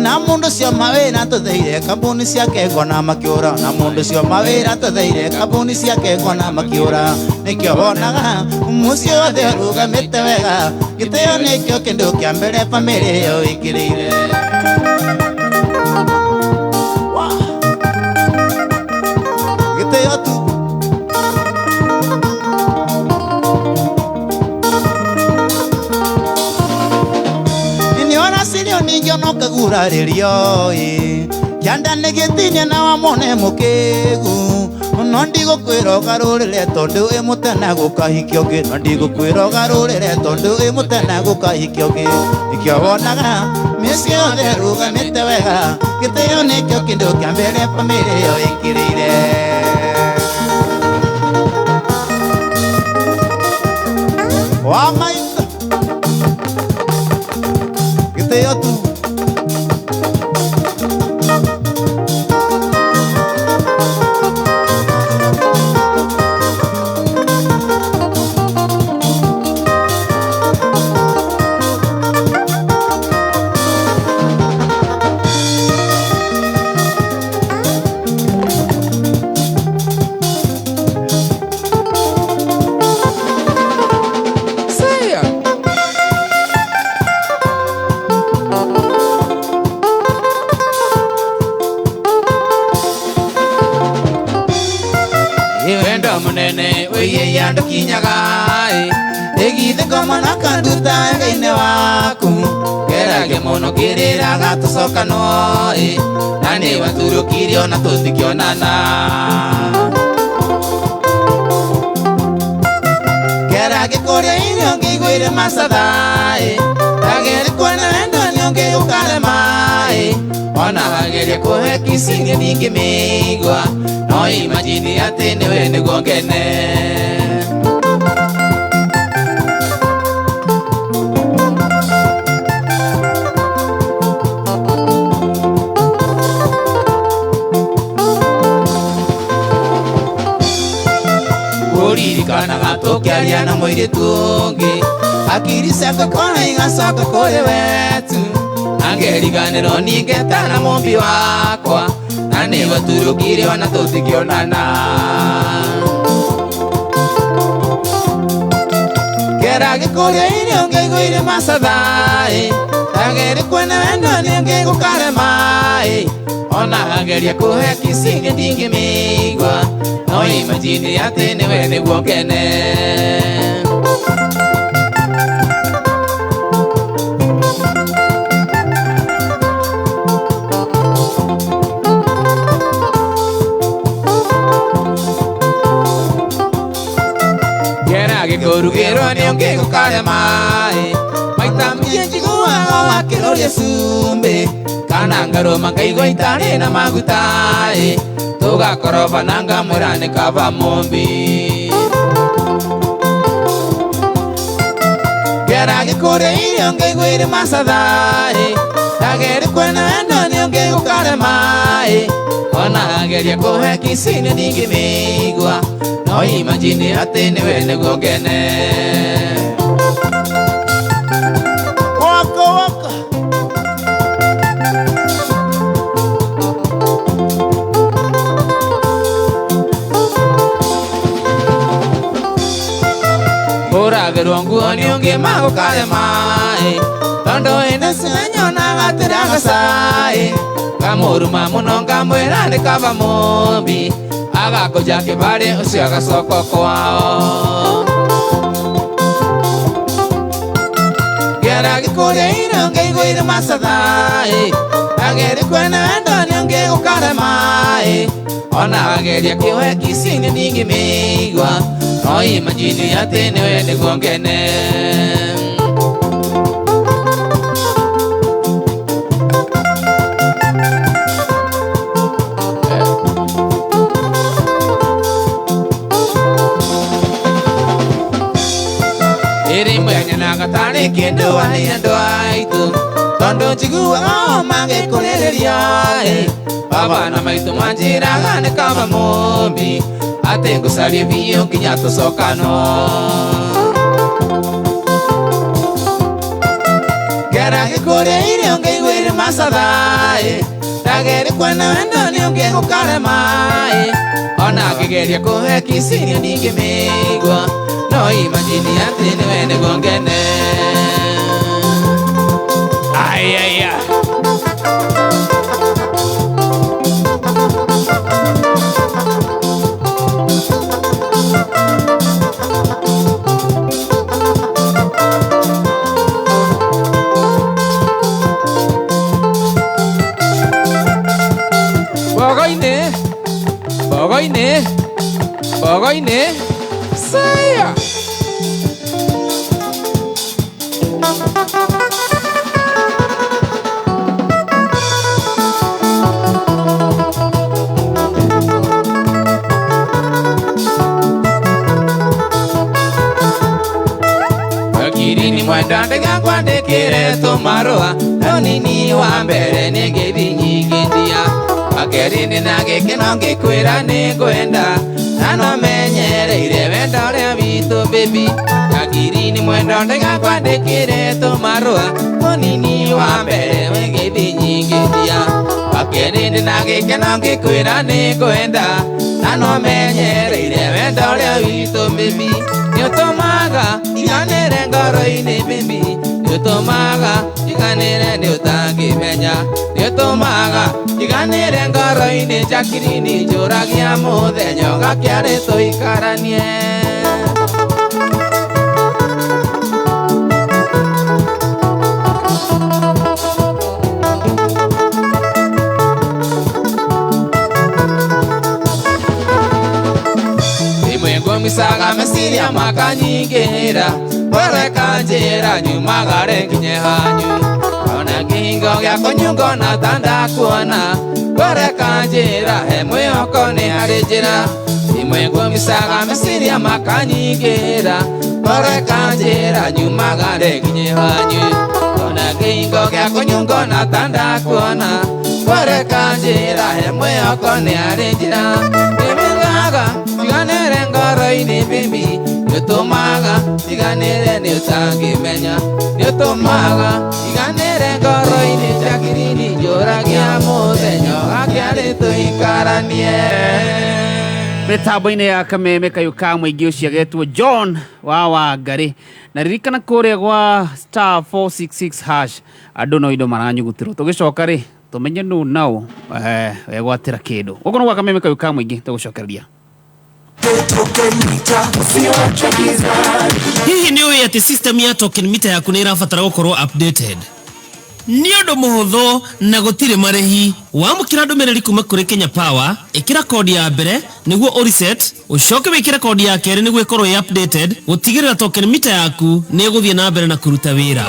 na mundu cio mawira tutheire kambuni ciake ngona makiura na mundu cio mawira tutheire kambuni ciake ngona makiura nikio wonaga muciĩ wothe ũrũgamĩte wega gĩtĩo nĩkĩo kĩndũ kĩa mbere bamĩrĩ ĩyo ĩkĩrĩire gĩtĩo tu ningĩ ona ũkagurarĩrio ĩ kĩanda nĩ gĩtinie na wamone mũkĩgu no ndigũkwĩra ũgarũrĩre tondũ ĩ mũtena gũkahikio ũngĩ no ndigũkwĩra ũgarũrĩre tondũ ĩ mũtena gũkahikio ũngĩ nĩkĩo wonaga mĩciĩ yothe ĩrũgamĩte wega gĩtĩo nĩkĩo kĩndũ kĩa mbere bamĩrĩ ĩyo ĩkĩrĩire wa maitũ gĩtĩo tu tucokanwo ĩ na nĩ waturũkirie ona tũtikĩonana kera ngĩkũrĩa irio ngĩiguire macatha ĩ ndageria kuona wendo nĩ ũngĩ ũkarema ĩ ona wageria kũhe kici niĩ ndingĩmĩigua no imagine atĩ nĩwe nĩguo ngene kana gatukiaria na mũirĩtu ũngĩ hakiri ciakwa kona igacoka kũrĩ wetu angeriganĩrwo ningetana mũmbi wakwa na nĩgũturũkire ona tũtikĩonana kera gĩkũrĩa irio ngĩiguire macatha ĩ ndageria kuona wendo nĩ ũngĩ gũkarema ĩ ona ageria kũhe kici niĩ ndingĩmĩigua no imagine atĩ nĩwe nĩguo ngene kera gĩkũrugĩrwo nĩ ũngĩ gũkarema ĩ maita maingĩ njiguaga wakĩrũria cumbĩ kana ngarũma ngaigua itarĩ na maguta ĩ tũgakoroba na ngamwĩra nĩ kaba mũmbi kera gĩkũrĩa irio ngĩiguire macatha ĩ ndageria kuona wendo nĩ ũngĩ gũkarema ĩ ona ageria kũhe kici niĩ ndingĩmĩigua no imagine atĩ nĩwe nĩguo ngene waka waka Hũragĩrwo nguo nĩ ũngĩ magũkarema ĩ tondũ hĩndĩ ciothe nyonaga atĩrĩ agacai ngamũruma mũno ngamwĩra nĩ kaba mũmbi Agakũnja kĩbarĩ ũcio agacoka kwao. Ngera gĩkũrĩa irio ngĩiguire macatha ĩ, ageria kwena wendo nĩ ũngĩ gũkarema ĩ, ona ageria kĩohe kici-inĩ ndingĩmĩigua, no imagine atĩ nĩwe nĩguo ngene. Ĩrĩ mwenyenaga tarĩ kĩndũ harĩ andũ aitũ, tondũ njiguaga o magĩkũrĩrĩria ĩ, baba na maitũ manjĩraga nĩ kaba mũmbi, atĩ ngũcarie biũ nginya tũcokano. Ngera gĩkũrĩa irio ngĩiguire macatha ĩ, ndageria kwena wendo nĩ ũngĩ gũkarema ĩ, ona ngĩgeria kũhe kici-inĩ ndingĩmĩigua, no imagine atĩ nĩwe nĩguo ngene. Ayaya. Bogoine, bogoine, bogoine, saya. Kirini mwenda ndĩgakwandĩkĩre tũmarũa, no nini wa mbere nĩ ngeithi nyingĩ ndia, wa kerĩ ndĩ na gĩkeno ngĩkwĩra nĩ ngwenda, na no menyereire wendo ũrĩa witũ baby. Kirini mwenda ndĩgakwandĩkĩre tũmarũa, no nini wa mbere nĩ ngeithi nyingĩ ndia, wa kerĩ ndĩ na gĩkeno ngĩkwĩra nĩ ngwenda, na no menyereire wendo ũrĩa witũ baby. Nĩũtũmaga njiganĩre ngoro-inĩ baby, nĩũtũmaga njiganĩre nĩũtangĩmenya, nĩũtũmaga njiganĩre ngoro-inĩ Jacqueline, njũragia mũthenya ũgakĩarĩ tũikaranie. Misaga meciria makanyingĩra, ngoreka njĩra nyumagare nginye hanyu, ona kĩhingo gĩa kũnyungo na ta ndakuona, ngoreka njĩra he mwĩhoko nĩ harĩ njĩra. Imwe ngũmicaga meciria makanyingĩra, ngoreka njĩra nyumagare nginye hanyu, ona kĩhingo gĩa kũnyungo na ta ndakuona, ngoreka njĩra he mwĩhoko nĩ harĩ njĩra. Nĩmĩgaga njiganĩre ngoro-inĩ baby, nĩũtũmaga njiganĩre nĩũtangĩmenya, nĩũtũmaga njiganĩre ngoro-inĩ Jacqueline, njũragia mũthenya ũgakĩarĩ tũikaranie. Mĩtambo-inĩ ya kameme kayũ ka mũingĩ ũcio agetwo John wa Wangari, na ririkana kũrĩa gwa star 466 hash andũ no indo maranyugutĩrwo, tũgĩcoka rĩ tũmenye nũ nao wegwatĩra kĩndũ. Gũkũ nĩ gwa kameme kayũ ka mũingĩ, tũgũcokereria. Hihi nĩ ũĩ atĩ system ya token meter yaku nĩ ĩrabatara gũkorwo updated? Nĩ ũndũ mũhũthũ na gũtirĩ marĩhi. Wamũkĩra ndũmĩrĩri kuma kũrĩ Kenya Power, ĩkĩra kodi ya mbere nĩguo ũreset, ũcoke wĩkĩre kodi ya kerĩ nĩguo ĩkorwo ĩ updated, gũtigĩrĩra token meter yaku nĩ ĩgũthiĩ na mbere na kũruta wĩra.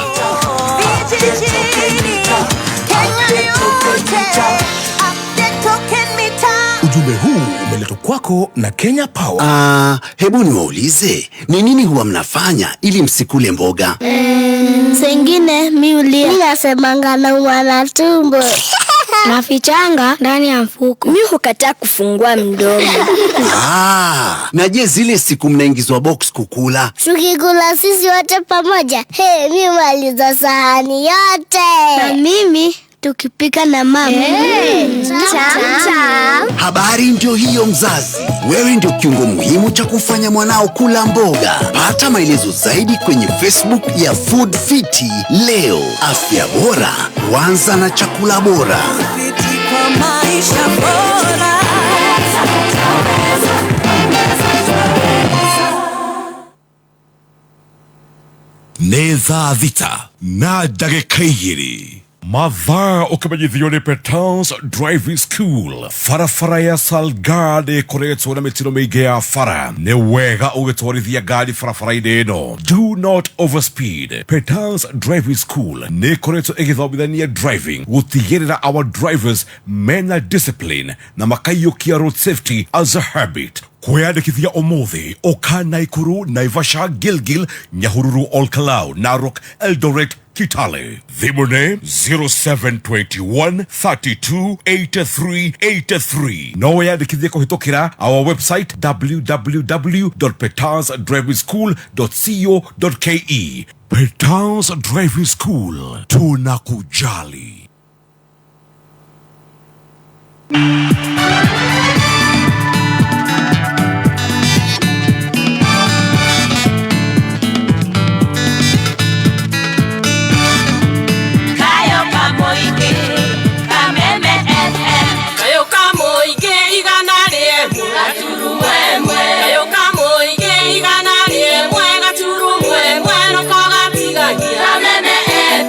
Ujumbe huu umeletwa kwako na Kenya Power. Hebu niwaulize, ni nini huwa mnafanya ili msikule mboga? Sengine mi ulia. Mi nasemanga naumwa na tumbo. Nafichanga ndani ya mfuko. Mi hukataa kufungua mdomo. Na je zile siku mnaingizwa box kukula? Tukikula sisi wote pamoja. Hey, mi maliza sahani yote. Na mimi tukipika na mama. Hey, tam. Habari ndio hiyo mzazi. Wewe ndio kiungo muhimu cha kufanya mwanao kula mboga. Pata maelezo zaidi kwenye Facebook ya Food Fiti leo. Afya bora, huanza na chakula bora. Fiti kwa maisha bora. Nĩ thaa 6 na ndagĩka 2. Mathaa ũkĩmenyithio nĩ Petans Driving School. Barabara ya Salgad ĩkoretwo na mĩtino mĩingĩ ya bara. Nĩ wega ũgĩtwarithia ngari barabara-inĩ ĩno. Do not overspeed. Petans Driving School nĩ ĩkoretwo ĩgĩthomithania driving gũtigĩrĩra our drivers mena discipline na makaiyũkia road safety as a habit. Kwĩyandĩkithia ũmũthĩ ũka Naikuru, Naivasha, Gilgil, Nyahururu, Olkalau, Narok, Eldoret, Kitale. Thimũ nĩ 0721 32 83 83. No wĩyandĩkithie kũhĩtũkĩra our website www.petansdrivingschool.co.ke. Petans Driving School, tunakujali. Kayo kamoige Kameme FM. Kayo kamoige 101 gaturumwemwe. Kayo kamoige 101 gaturumwemwe noko gatigagia Kameme FM.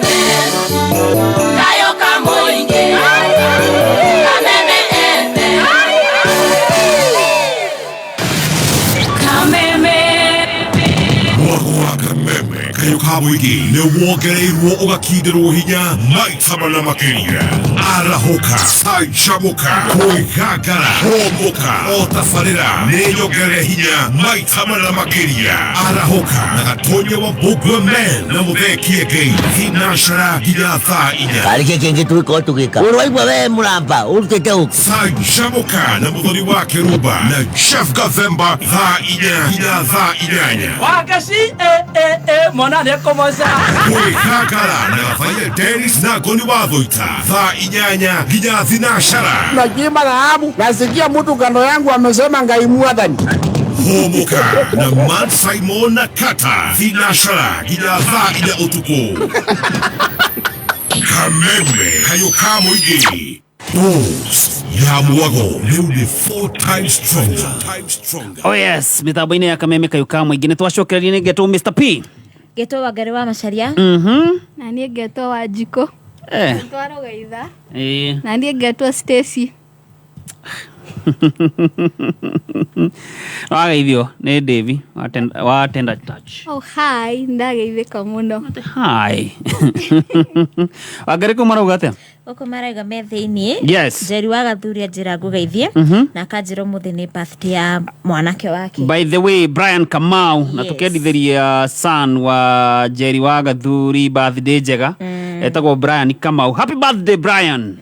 Kayo kamoige Kameme FM. Kameme. Mwago wa Kameme kayo ka mũingĩ nĩ wongereirwo ũgakindĩrwo hinya maita mana makĩria. Arahũka, canjamũka, kwĩgangara, hũmũka, o tabarĩra nĩ nyongerere hinya maita mana makĩria. Arahũka na Gatonya wa Mbũngwe Men na Mũthee Kĩengei thinacara nginya thaa 4. Karä kä kä ngä tå gä korwo tå gä ka å rwaigua we må ramba å rutä te å Canjamũka na Mũthoni wa Kĩrumba na Jeff Gathemba thaa 4 nginya thaa 8. Wakaci e e e mwana nä ekåmoca. Kwĩgangara na Gathaia Dennis na Ngoni wa Thũita thaa 8 nginya thinacara. Nachimba dhahabu, nasikia mtu kando yangu amesema Ngai mwathani. Hũmũka na Matt Simon na Kata thinacara nginya thaa 4 ũtukũ. Kameme kayo ka mũingĩ. Boost ya mwago rĩu nĩ 4 times stronger. Oh yes, mĩtambo-inĩ ya Kameme kayo ka mũingĩ nĩ twacokereria nĩ ngetwo Mr P. Ngetwo Wangari wa Macharia. Na niĩ ngetwo Wanjikũ. Twarogaitha. Na niĩ ngetwo Stacy. Wageithio nĩ Davy wa Tender Touch. Oh hi, ndageithĩka mũno. Hi. Wangari kũ marauga atĩa? Gũkũ marauga me thĩiniĩ. Yes. Njeri wa Gathuri anjĩra ngũgeithie. Na akanjĩra ũmũthĩ nĩ birthday ya mwanake wake. By the way, Brian Kamau na Yes. tukendithĩria son wa Njeri wa Gathuri birthday njega. Etagwo Brian Kamau. Happy birthday Brian.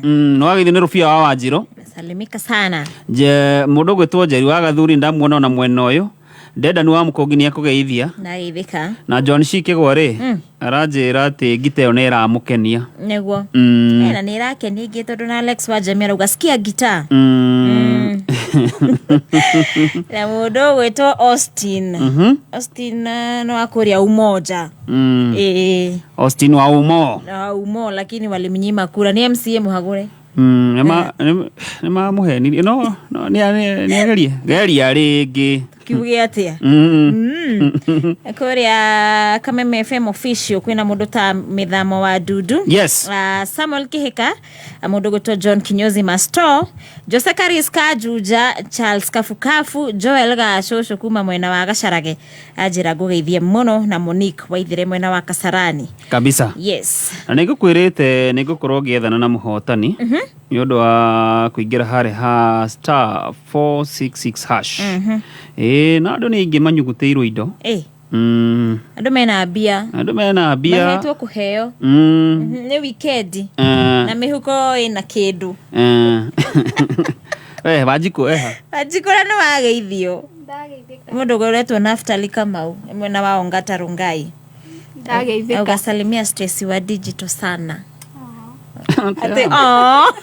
Nĩ wageithio nĩ Rũbia wa Wanjirũ. Salimika sana. Je, mũndũ ũgwĩtwo Njeri wa Gathuri ndamuona ona mwena ũyũ. Ndendani wa Mũkũngi nĩ akũgeithia. Ndageithĩka. Na John Shikĩgwa rĩ, aranjĩra atĩ ngita ĩyo nĩ ĩramũkenia. Nĩguo. Na nĩ ĩrakenia ingĩ tondũ na Alex wa Jamie arauga sikia gita. Na mũndũ ũgwĩtwo Austin. Austin nĩ wa kũrĩa Umoja. Ĩĩ. Austin wa Umo. Na wa Umo lakini walimnyima kura nĩ MCA mũhagũre. Nĩ mamũhenirie no no nĩ agerie geria rĩngĩ. Kiuge atĩa? Kũrĩa Kameme FM official kwĩna mũndũ ta Mĩthamo wa Dudu. Yes. Samuel Kihika, mũndũ gwĩtwo John Kinyozi Masto, Jose Karis Kajuja, Charles Kafukafu, Joel Gacũcũ kuma mwena wa Gacarage anjĩra ngũgeithie mũno na Monique Waithire mwena wa Kasarani. Kabisa. Yes. Na nĩ ngũkwĩrĩte nĩ ngũkorwo ngĩethana na mũhotani nĩ ũndũ wa kũingĩra harĩa ha star 466 hash. Ĩĩ, na andũ nĩ aingĩ manyugutĩirwo indo. Andũ mena mbia. Andũ mena mbia. Mahetwo kũheo. Nĩ weekend. Na mĩhuko ĩna kĩndũ. Wanjikũ eha. Wanjikũ na nĩ wageithio. Mũndũ ũgoretwo Naftali Kamau mwena wa Ongata Rongai. Ndageithĩka. Ugasalimia Stacy wa digital sana. Ati oh.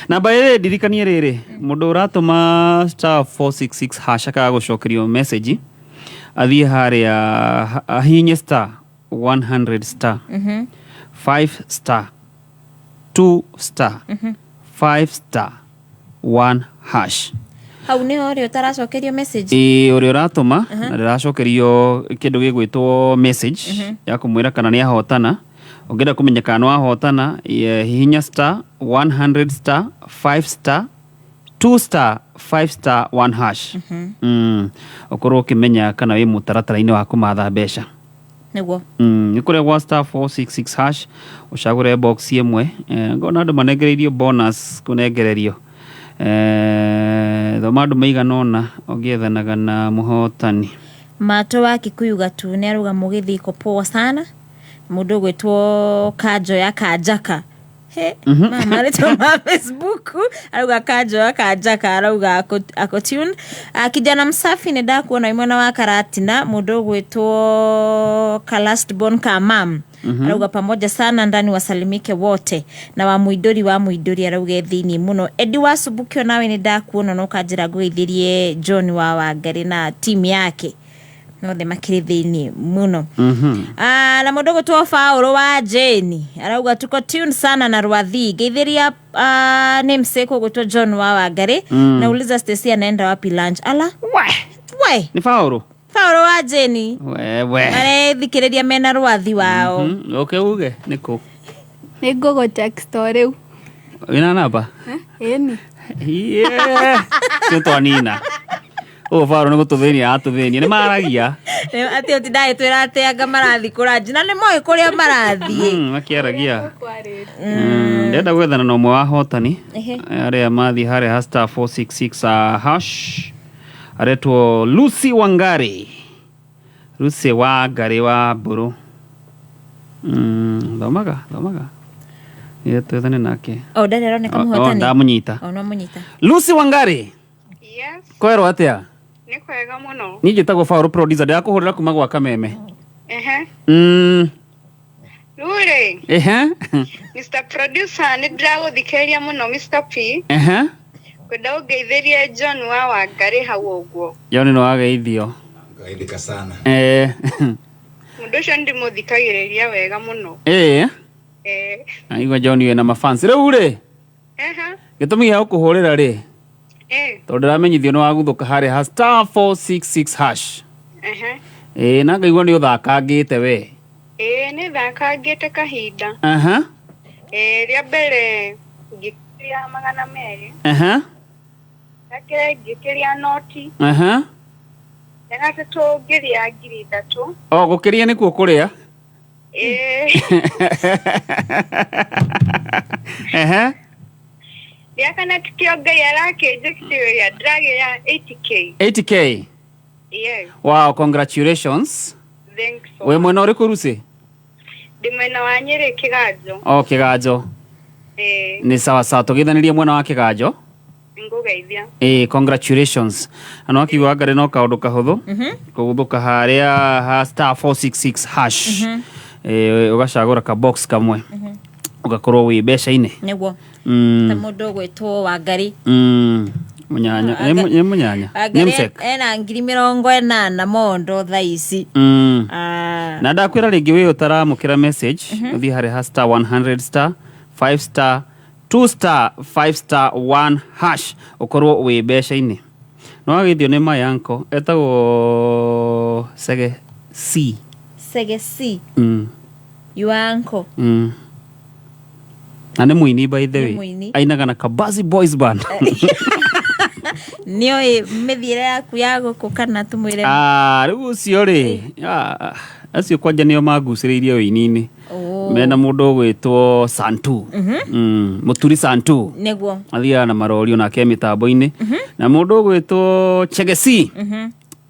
Namba ĩrĩ ndirikanie rĩrĩ mũndũ ũratũma star 466 hash akaga gũcokerio message athiĩ harĩa ahihinye star 100 star 5 star 2 star 5 star 1 hash. Hau nĩho ũrĩa ũtaracokerio message. Ĩĩ, ũrĩa ũratũma na ndĩracokerio kĩndũ gĩgwĩtwo message ya kũmwĩra kana nĩ ahotana. Ũngĩenda kũmenya kana nĩ wahotana, hihinya star 100 star 5 star 2 star 5 star 1 hash. Ũkorwo ũkĩmenya kana wĩ mũtaratara-inĩ wa kũmatha mbeca. Nĩguo. Nĩ kũrĩa gwa star 466 hash, ũcagũre box ĩmwe. Ngona andũ manengereirio bonus kũnengererio. Thoma andũ maigana ũna ũngĩethanaga na mũhotani. Mato wa Kikuyu Gatune arauga mũgĩthi iko poa sana. Mũndũ ũgwĩtwo Kanjo ya Kanjaka. He, mama marĩtwa ma Facebook arauga Kanjo ya Kanjaka arauga ako tune. Kijana msafi nĩ ndakuona wĩ mwena wa Karatina. Mũndũ ũgwĩtwo Kalastborn Kamam arauga pamoja sana ndani, wasalimike wote na wa Muidori wa Muidori arauga e thĩiniĩ mũno. Edi wa Subukio, nawe nĩ ndakuona na ũkanjĩra ngũgeithĩrie John wa Wangari na timu yake nothe makĩrĩ thĩiniĩ mũno. Na mũndũ ũgwĩtwo Paũlũ wa Jane arauga tuko tune sana na Rwathi. Ngeithĩria namesake ũgwĩtwo John wa Wangari. Nauliza Stacy anaenda wapi lunch. Ala we. Nĩ Paũlũ. Paũlũ wa Jane. Wewe. Marethikĩrĩria mena Rwathi wao. Ũke uge nĩkũ? Nĩ ngũgũ text o rĩu. Wĩna namba? Ĩni. Yeah. Cio twanina. Ũyũ Paũlũ nĩ gũtũthĩnia aratũthĩnia. Nĩ maragia. Atĩ ũtindagĩtwĩra atĩ anga marathiĩ kũranji na nĩ moĩ kũrĩa marathiĩ. Makĩaragia. Ndĩrenda gwethana na ũmwe wa ahotani arĩa mathiĩ harĩa ha star 466 hash, aretwo Lucy Wangari. Lucy Wangari wa Mbũrũ. Thomaga nĩ twethane nake. O ndarĩ aroneka. O, Mũhotani. Ndamũnyita. O no mũnyita. Lucy Wangari. Yes. Kwerwo atĩa? Nĩ kwega mũno. Niĩ njĩtagwo Paũlũ producer, ndĩrakũhũrĩra kuma gwa Kameme. Rĩu rĩ, Mr. Producer, nĩ ndĩragũthikĩrĩria mũno Mr. P. Kwenda ũngeithĩrie John wa Wangari hau ũguo. John nĩ wageithio. Ngaithika sana. Mũndũ ũcio nĩ ndĩmũthikagĩrĩria wega mũno. Aigua John wĩna mafans rĩu rĩ. Gĩtũmi gĩa gũkũhũrĩra rĩ, tondũ ndĩramenyithio nĩ waguthũka harĩa ha star 466 hash. Ĩĩ, na ngaigua nĩ ũthakangĩte we. Ĩĩ, nĩ thakangĩte kahinda. Rĩa mbere ngĩkĩria 200. Rĩa kerĩ ngĩkĩria noti. Rĩa gatatũ ngĩrĩa 3,000. O gũkĩria nĩkuo kũrĩa. Ĩĩ. Rĩa kana tikĩo Ngai arakĩnjĩkĩrĩria ndĩragĩa 80K. 80K? Yes. Wow, congratulations. Thanks so Wĩ mwena ũrĩkũ, Lucy? Ndĩ mwena wa Nyĩrĩ, Kĩganjo. O Kĩganjo. Ĩĩ. Nĩ sawa sawa, tũgeithanĩrie mwena wa Kĩganjo. Ngũgeithia. Ĩĩ, congratulations. Na no akiuga Ngarĩ no kaũndũ kahũthũ kũguthũka harĩa ha star 466 hash. Ĩĩ, ũgacagũra ka box kamwe ũgakorwo wĩ mbeca-inĩ. Nĩguo. Ta mũndũ ũgwĩtwo Wangari. Mũnyanya nĩ mũnyanya nĩ Wangari msek. ena 80,000 mondo thaa ici. Na ndakwĩra rĩngĩ, wĩ ũtaramũkĩra message, ũthiĩ harĩa ha star 100 star 5 star 2 star 5 star 1 hash ũkorwo wĩ mbeca-inĩ. No wagĩthio nĩ my uncle etagwo Sege C. Sege C. Your uncle. Na nĩ mũini, by the Nĩ way. mũini. Ainaga na Kabazi Boys Band. Nĩoĩ mĩthiĩre yaku ya gũkũ kana tũmwĩre? Ah, rĩu ũcio rĩ, acio kwanja nĩo mangucĩrĩirie ũini-inĩ. Mena mũndũ ũgwĩtwo Santu. Mũturi Santu. Athiaga na marori onake mĩtambo-inĩ na mũndũ ũgwĩtwo Chegesi.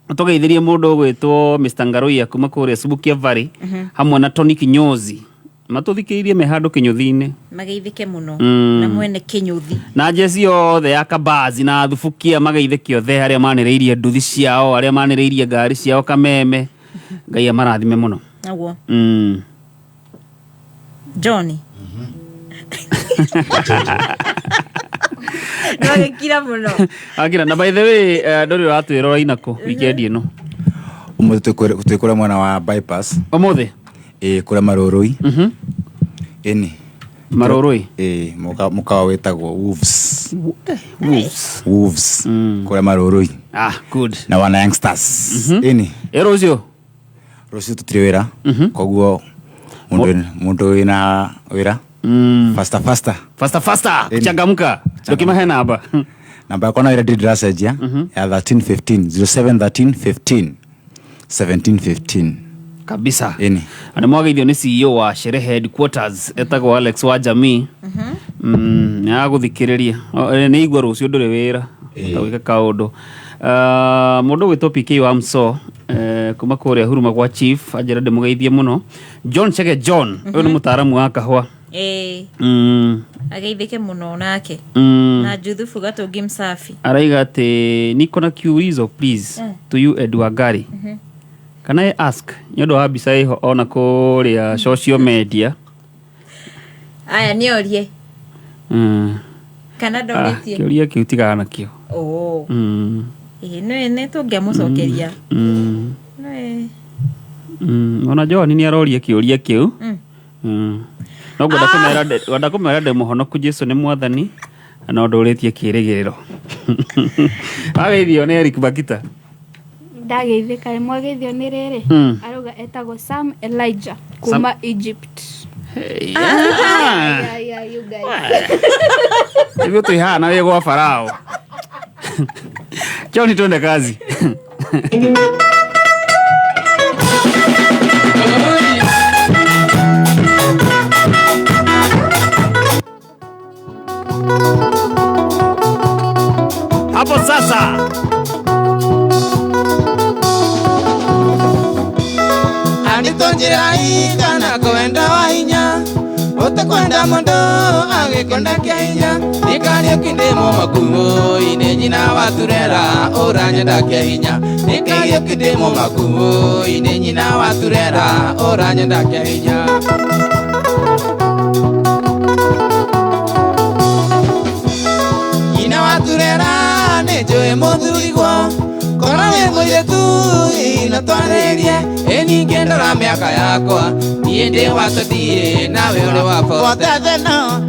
Tũgeithirie mũndũ ũgwĩtwo Mr. Ngaruiya kuma kũrĩa Subukia Valley hamwe na Tony Kinyozi matũthikĩrĩirie me handũ kĩnyũthi-inĩ. Mageithĩke mũno. Na mwene kĩnyũthi. Na njeci yothe ya Kabazi na Thubukia mageithĩke othe, arĩa manĩrĩirie nduthi ciao, arĩa manĩrĩirie ngari ciao Kameme. Ngai amarathime mũno. Naguo. Johnny ndwagĩkira mũno. Akira, na by the way, ndũrĩ ũratwĩra ũraina kũ weekend ĩno? Ũmũthĩ twĩ kũrĩa mwena wa bypass. Ũmũthĩ? Ĩĩ, kũrĩa Marũrũi. Ĩni. Marũrũi? Ĩĩ, mũkawa wĩtagwo Wolves. Wolves. Wolves. Kũrĩa Marũrũi. Ah, good. Na wana youngsters. Ĩni. Ĩ rũciũ? Rũciũ tũtirĩ wĩra. Koguo mũndũ wĩna wĩra. Faster faster. Faster faster. Ĩni. Kuchangamka. Ndũkĩmahe namba. Namba yakwa no ĩrĩa ndirĩ ndĩracenjia ya 13 15 07 13 15 17 15. Kabisa. Ĩni. Na nĩ mwageithio nĩ CEO wa Sherehe Headquarters etagwo Alex wa Jamii. Nĩ agũthikĩrĩria. Nĩ igua rũciũ ndũrĩ wĩra. Ũtagwĩka kaũndũ. Mũndũ ũgwĩtwo PK wa Mso kuma kũrĩa Huruma gwa Chief anjĩra ndĩmũgeithie mũno. John Chege John, ũyũ nĩ mũtaaramu wa kahũa. Ĩĩ. Ageithĩke mũno nake. Na Juthufu Gatũngi Msafi. Araiga atĩ niko na kiulizo please to you Ed Wangari. Can I ask nĩ ũndũ wa mbica ĩho ona kũrĩa social media. Aya nĩ orie. Kana ndorĩtie. Kĩũria kĩu tigana nakĩo. Oh. Ĩĩ nĩ tũngĩamũcokeria. Nĩ. Ona John nĩ aroria kĩũria kĩu. No ngwenda kũmera ndĩ mũhonoku Jesu nĩ mwathani na ndũrĩtie kĩrĩgĩrĩro. Wageithio nĩ Eric Bakita. Ndageithĩka nĩ mwageithio nĩ rĩrĩ. Arauga etagwo Sam Elijah kuma Egypt. Hey. Yeah, you guys. Hivyo twĩ haha na wĩ gwa Farao. John twende kazi. Hapo sasa Anditonjira ikana kwenda wahinya utakwenda mundu agikonda kia hinya nikario kindimo makuo ine nyina waturera uranyenda kia hinya nikario kindimo makuo ine nyina waturera uranyenda kia hinya nyina waturera nĩnjũĩ mũthurigwo korwo wĩ mũirĩtu ina twarĩrie ĩ ningĩ ndora mĩaka yakwa niĩ ndĩ wa twenty nawe ũrĩ wa forty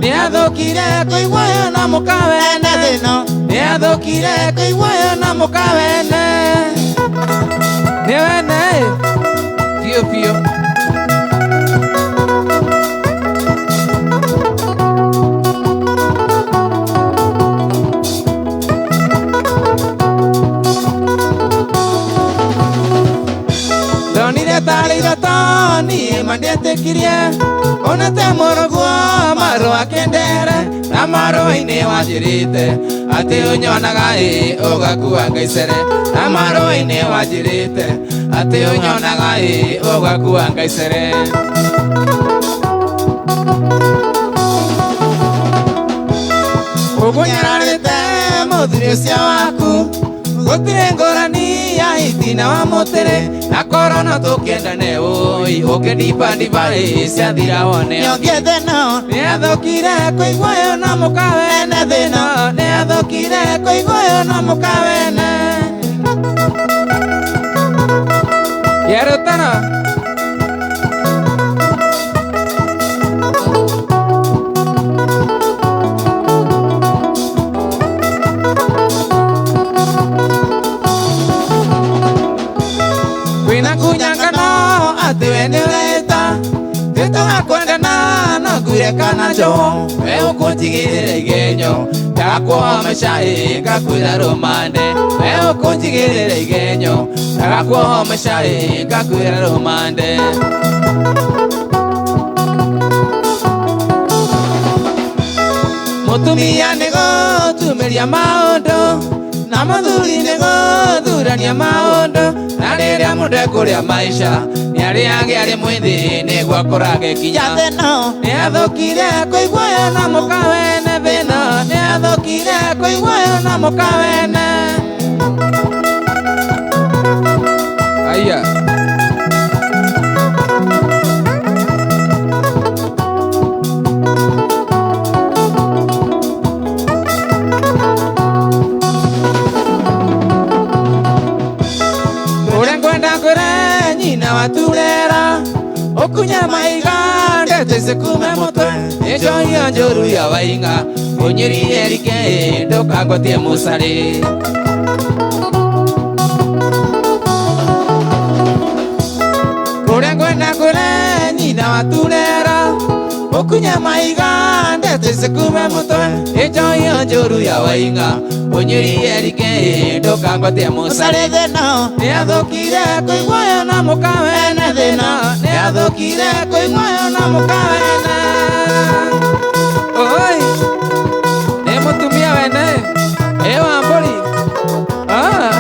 nĩathũkire kũiguayo na mũkawene nĩathũkire kũiguayo na mũkawene nĩ wene biũ biũ. Tarĩ mandietĩkirie onete mũrũguo marũa kĩndere na marũa-inĩ wanjĩrĩte atĩ ũnyonaga ĩ ũgakua ngaicere na marũa-inĩ wanjĩrĩte atĩ ũnyonaga ĩ ũgakua ngaicere. Ũgunyararĩte mũthuri ũcio waku gũtirĩ ngũrani ya itina wa mũtĩrĩ na korona tũkĩendane ũi ũkĩndibandiba ĩ ciathira wone nĩathũkire kũiguayo na mũkawene thĩna nĩathũkire kũiguayo na mũkawene Yerutana. Kwĩna kunyangano atĩ we nĩũreta tĩtũgakwendana no ngwire kana njoho we ũkũnjigĩrĩra igenyo ndagakuoha maica ĩ ngakwĩra rũmande we ũkũnjigĩrĩra igenyo ndagakuoha maica ĩ ngakwĩra rũmande. Mũtumia nĩgũtumĩria maũndũ na mũthuri nĩgũthurania maũndũ na rĩrĩa mũndũ ekũrĩa maica nĩarĩage arĩ mwĩthĩ nĩguo akũrage kinya nĩathũkire kũiguayo na mũkawene thĩna nĩathũkire kũiguayo na mũkawene. Aya. Waturera okunya maiga ndete sikume mutwe Njohi njũru ya wainga Ũnyĩrire rike ndũkangwatie mũcarĩ. Kũrĩa ngwenda kũre nyina waturera Ũkunya maiga ndete cikume mũtwe. Njohi njũru ya wainga Ũnyĩrire rike ndũkangwatie mũcarĩ. Nĩathũkire kũiguayo na mũkawene thĩna. Nĩathũkire kũiguayo na mũkawene. Oi, nĩ mũtumia wene ĩ wa mbũri. Ah.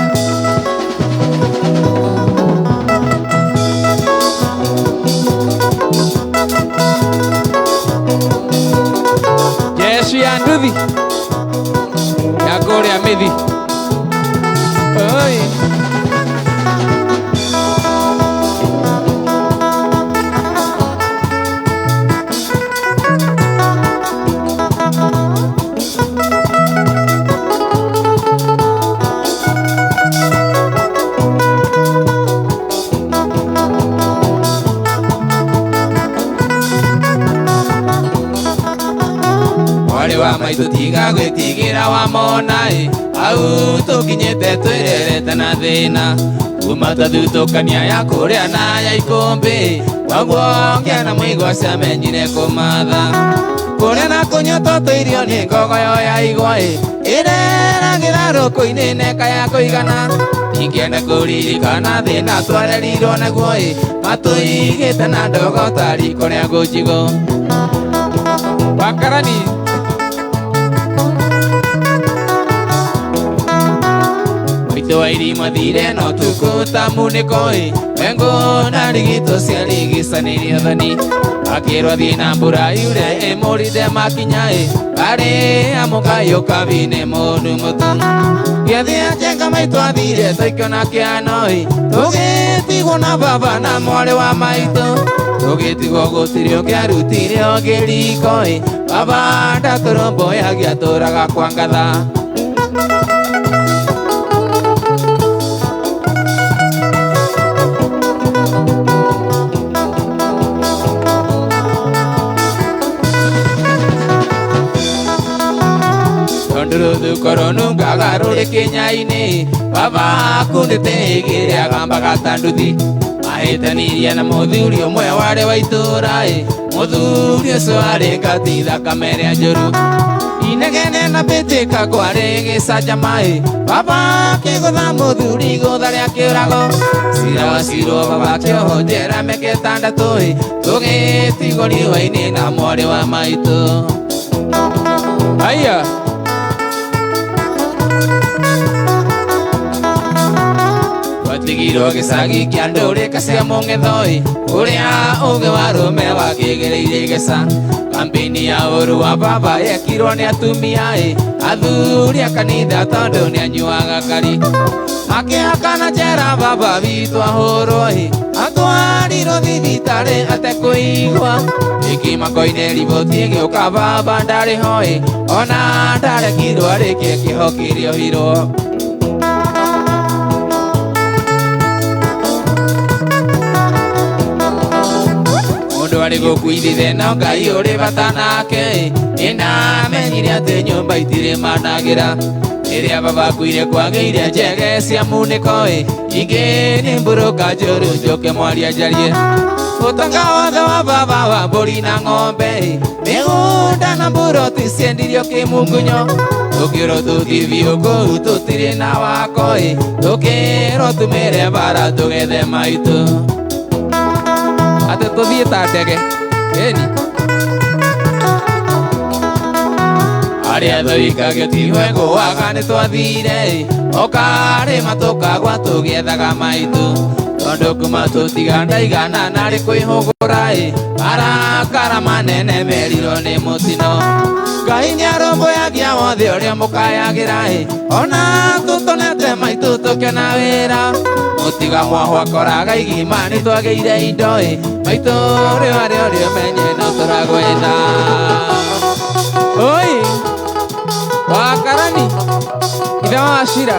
Jeshi ya nduthi ya kũrĩa mĩthi. Oi. Wa maitũ tiga gwĩtigĩra wa mona ĩ au tũkinyĩte twĩrerete na thĩna kuma twathutũkania ya kũrĩa na ya ikũmbĩ koguo ngĩana mũigua ciamenyire kũmatha kũrĩa na kũnyua tũtũ irio nĩ ngogoyo ya igwa ĩ ĩreragĩra rũkũ-inĩ neka ya kũigana ingĩenda kũririkana thĩna twarerirwo naguo ĩ matũigĩte na ndogo ta riko rĩa ngũnjigũ. Wakarani Wairi mathire no tukũ ta munĩko ĩ Wengo na rigito ciarigicanĩirio thoni akĩrwo thiĩ na mbura yure ĩmũrinde makinya ĩ arĩ amũkayũka binĩ mũndũ mũtu gĩathĩ njenga maitũ athire tũikĩona kĩano ĩ tũgĩtigwo na baba na mwarĩ wa maitũ tũgĩtigwo gũtirĩ ũngĩarutire ũngĩ riko ĩ baba ndatũrũmbũyagia atũraga kwa ngatha. Rũthukoro nungaga rũrĩ kĩnya-inĩ baba akundĩte igĩrĩ agambaga ta nduthi ahĩtanirie na mũthuri ũmwe warĩ wa itũũra ĩ mũthuri ũcio arĩ ngati thakame ĩrĩa njũru inegene na mbĩtĩka kwarĩ gĩcanjama ĩ baba akĩgũtha mũthuri igũtha rĩa kĩũrago cira wacirwo baba akĩohwo njera mĩaka ĩtandatũ ĩ tũgĩtigwo riũa-inĩ na mwarĩ wa maitũ. Aya. Twatigirwo gĩcagi kĩa ndũrĩka cia mũng'etho ĩ ũrĩa ũgĩ wa rũme wakĩgereire igeca kambĩini ya ũru wa baba yekirwo nĩ atumia ĩ athuri a kanitha tondũ nĩanyuaga kari makĩhakana njera baba witũ ahũrwo ĩ atwarirwo thibitarĩ atekũigua ĩkĩmakoine riboti ĩgĩũka baba ndarĩ ho ĩ ona ndarekirwo arĩkie kĩho kĩrĩa ohirwo. Arĩ gũkuithithe no Ngai ũrĩ bata nake nĩndamenyire atĩ nyũmba itirĩ managĩra rĩrĩa baba akuire kwagĩire njege cia munĩko ĩ ingĩ nĩ mbũrũka njũru njũke mwaria njarie ũtonga wothe wa baba wa mbũri na ng'ombe ĩ mĩgũnda na mburoti ciendirio kĩmungunyo tũkĩrwo tũthiĩ kũu tũtirĩ na wako ĩ tũkĩrwo tumĩre bara tũgethe maitũ atĩ tũthiĩ ta ndege ĩni arĩa tũikagio tiwe gũaga nĩ twathire ũkarĩma tũkagwa tũgĩethaga maitũ tondũ kuma tũtiga ndaigana narĩ kwĩhũgũra ĩ marakara manene merirwo nĩ mũtino Ngai nĩarũmbũyagia wothe ũrĩa mũkayagĩra ĩ ona tũtonete maitũ tũkĩona wĩra mũtiga mwahwa koraga igima nĩtwagĩire indo ĩ maitũ rĩo arĩa ũrĩa ũmenye no tũragwetha. Oi Wakarani ithe wa Wachira.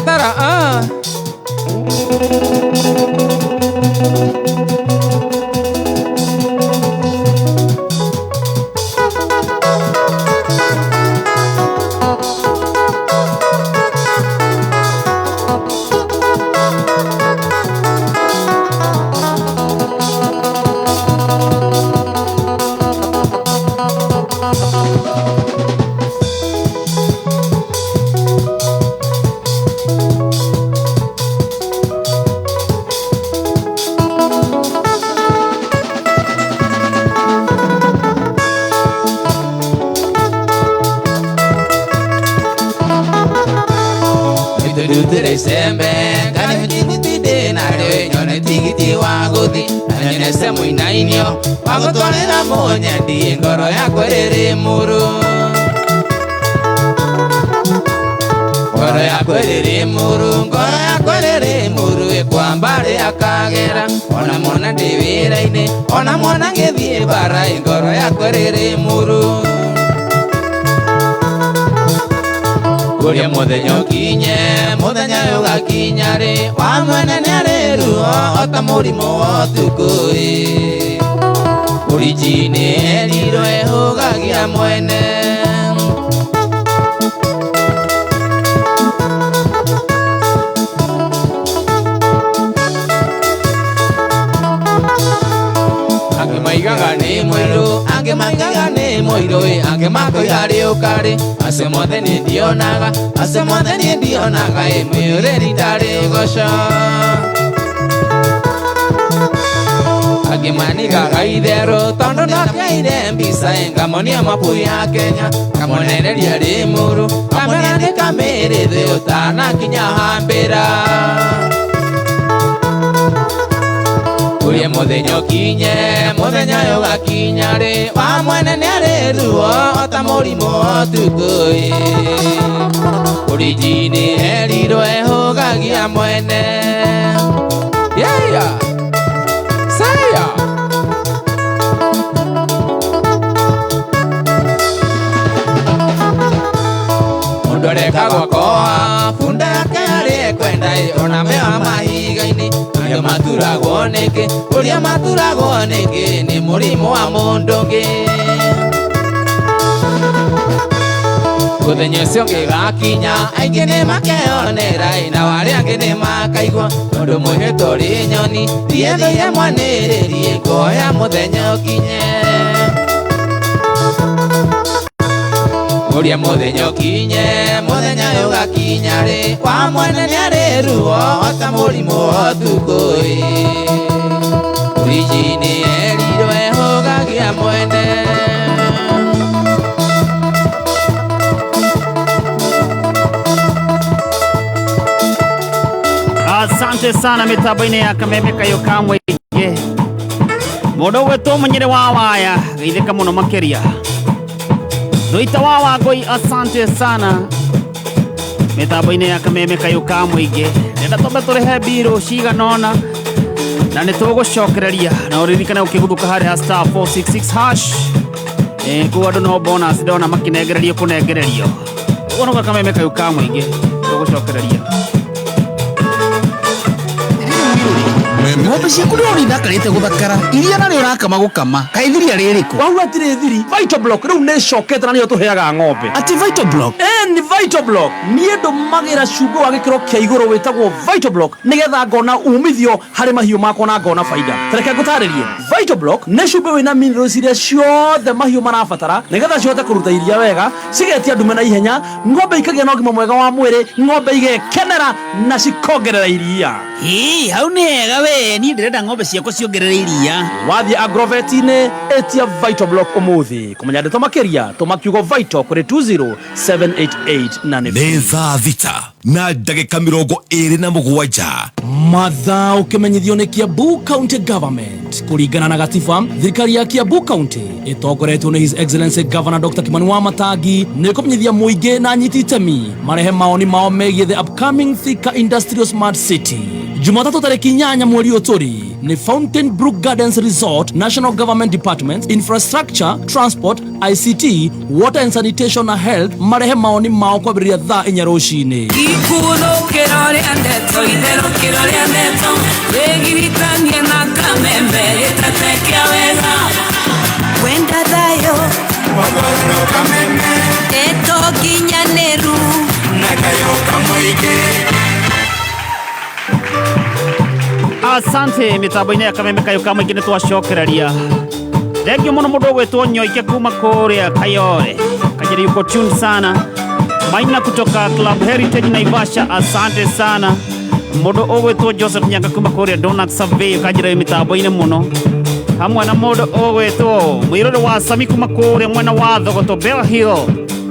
Rutara ah. Ndutire icembe kana tigiti narĩo nyone tigiti wa gũthi na nyonece mũinainio wa gũtwarĩra mũnyendi ngoro yakwa ĩrĩ mũrũ ngoro yakwa ĩrĩ mũrũ ngoro yakwa ĩrĩ mũrũ ĩkwamba rĩa kagera ona mwana ndĩ wĩra-inĩ ona mwana ngĩthiĩ bara ngoro yakwa ĩrĩ mũrũ Kuria muthenya ũkinye muthenya ũgakinya rĩ wa mwene nĩarĩ ruo o ta mũrimũ wa ũtukũ ĩ ũriji-inĩ erirwo ĩhũgagia mwene angĩ maigaga nĩ mũirũ angĩ maigaga nĩ mũirũ ĩ angĩ makoiga rĩũka rĩ acio mothe niĩ ndionaga acio mothe niĩ ndionaga ĩ mwĩũrĩri ndarĩ goco angĩ manigaga itherũ tondũ ndokeire mbica ĩ ngamonia mabu ya Kenya ngamonereria rĩ mũrũ ngamera nĩ kamĩrĩ thĩ ũtanakinya hambĩra Kuria muthenya ũkinye muthenya ũgakinya rĩ wa mwene nĩarĩ ruo o ta mũrimũ wa ũtukũ ĩ ũriji-inĩ erirwo ĩhũgagia mwene yeah. Saya Mũndũ areka gwakoa bunda yake arĩ ekwenda ĩ ona mewa mahiga-inĩ angĩ maturagwo nĩkĩ ũrĩa maturagwo nĩkĩ nĩ mũrimũ wa mũndũ ũngĩ mũthenya ũcio ũngĩgakinya aingĩ nĩ makeyonera ĩ nao arĩa angĩ nĩ makaigua tondũ mwĩhĩtwa ũrĩ nyoni thiĩ mwanĩrĩrie ngoya mũthenya ũkinye Ũrĩa mũthenya ũkinye mũthenya ũgakinya rĩ wa mwene nĩarĩ ruo o ta mũrimũ wa ũtukũ ĩ ũriji-inĩ erirwo ĩhũgagia mwene Asante sana mitambo-inĩ ya Kameme Kayo ka Mũingĩ mũndũ ũgwĩtwo Mũnyĩrĩ wa Waya geithĩka mũno makĩria Thuita wa Wangũi asante sana mitambo-inĩ ya Kameme Kayo ka Mũingĩ nenda twambe tũrĩhe mbirũ cigana ũna na nĩ tũgũcokereria na ũririkane ũkĩguthũka harĩa star 466 hash kũu andũ no bonus ndona makĩnengererio kũnengererio ũguo nĩguo Kameme Kayo ka Mũingĩ tũgũcokereria Ng'ombe ciaku ndĩrona ithakarĩte gũthakara iria narĩo ũrakama gũkama kaĩ thiria rĩrĩkũ wauga atirĩ thiri Vital Block rĩu nĩ ĩcokete na nĩyo tũheaga ng'ombe atĩ Vital Block ni Vital Block niĩ ndũmagĩra cumbĩ wa gĩkĩro kĩa igũrũ wĩtagwo Vital Block nĩgetha ngona umithio harĩ mahiũ makwa na ngona baida tareke ngũtarĩrie Vital Block nĩ cumbĩ wĩna minerals iria ciothe mahiũ marabatara nĩgetha cihote kũruta iria wega cigetia ndume na ihenya ng'ombe ikagĩa na ũgima mwega wa mwĩrĩ ng'ombe igekenera na cikongerera iria Ĩ hau nĩ hega we niĩ ndĩrenda ng'ombe ciakwa ciongerere iria wathiĩ agrovet-inĩ ĩtia Vital Block ũmũthĩ kũmenya ndeto makĩria tũma kiugo Vital kũrĩ 20788 na nĩ nĩ thaa 6 na ndagĩka 27 Mathaa ũkĩmenyithio nĩ Kiambu County Government kũringana na gatiba thirikari ya Kiambu County ĩtongoretio nĩ His Excellency Governor Dr. Kimani Wamatangi nĩ kũmenyithia mũingĩ na anyiti itemi marehe maoni mao megiĩ the upcoming Thika Industrial Smart City Jumatatũ tarĩki 8 mweri Mweri ũyũ tũrĩ nĩ Fountain Brook Gardens Resort, National Government Department, Infrastructure, Transport, ICT, Water and Sanitation na Health marehe maoni mao kwambĩrĩria thaa 4 rũcinĩ. Ikunũkĩro rĩa ndeto, itherũkĩro rĩa ndeto, rĩgiritanie na kameme gĩtete kĩa wega. Wenda thayũ ndeto nginyanĩru na kayo kamũingĩ. Asante mitambo-inĩ ya kameme kayo ka mũingĩ nĩ twacokereria. Thengiũ mũno mũndũ ũgwĩtwo Nyoike kuma kũrĩa Kayole. Kajiri yuko tune sana. Maina kutoka Club Heritage Naivasha, asante sana. Mũndũ ũgwĩtwo Joseph Nyanga kuma kũrĩa Donut Survey, kajira mitambo-inĩ mũno. Hamwe na mũndũ ũgwĩtwo mwĩrore wa Sami kuma kũrĩa mwena wa Thogoto Bell Hill.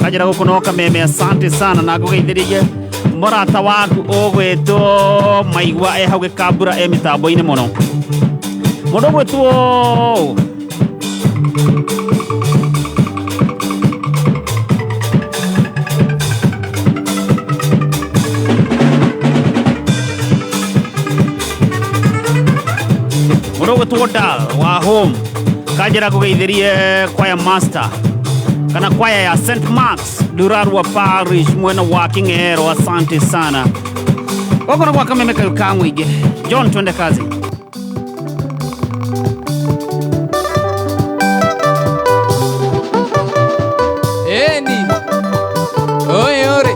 Kajira gũkũ no kameme, asante sana na ngũgeithĩrĩrie mũrata waku ũgwĩtwo Maigua e hau Gĩkambura e mĩtambo-inĩ mũno. Mũndũ ũgwĩtwo Dal wa home kanjĩra ngũgeithĩrie choir master kana kwaya ya St Mark's Durarua Parish mwena wa King'ero, asante sana. Gũkũ nĩ gwa kameme kayo ka mũingĩ. John, twende kazi. Eni ũyũ rĩ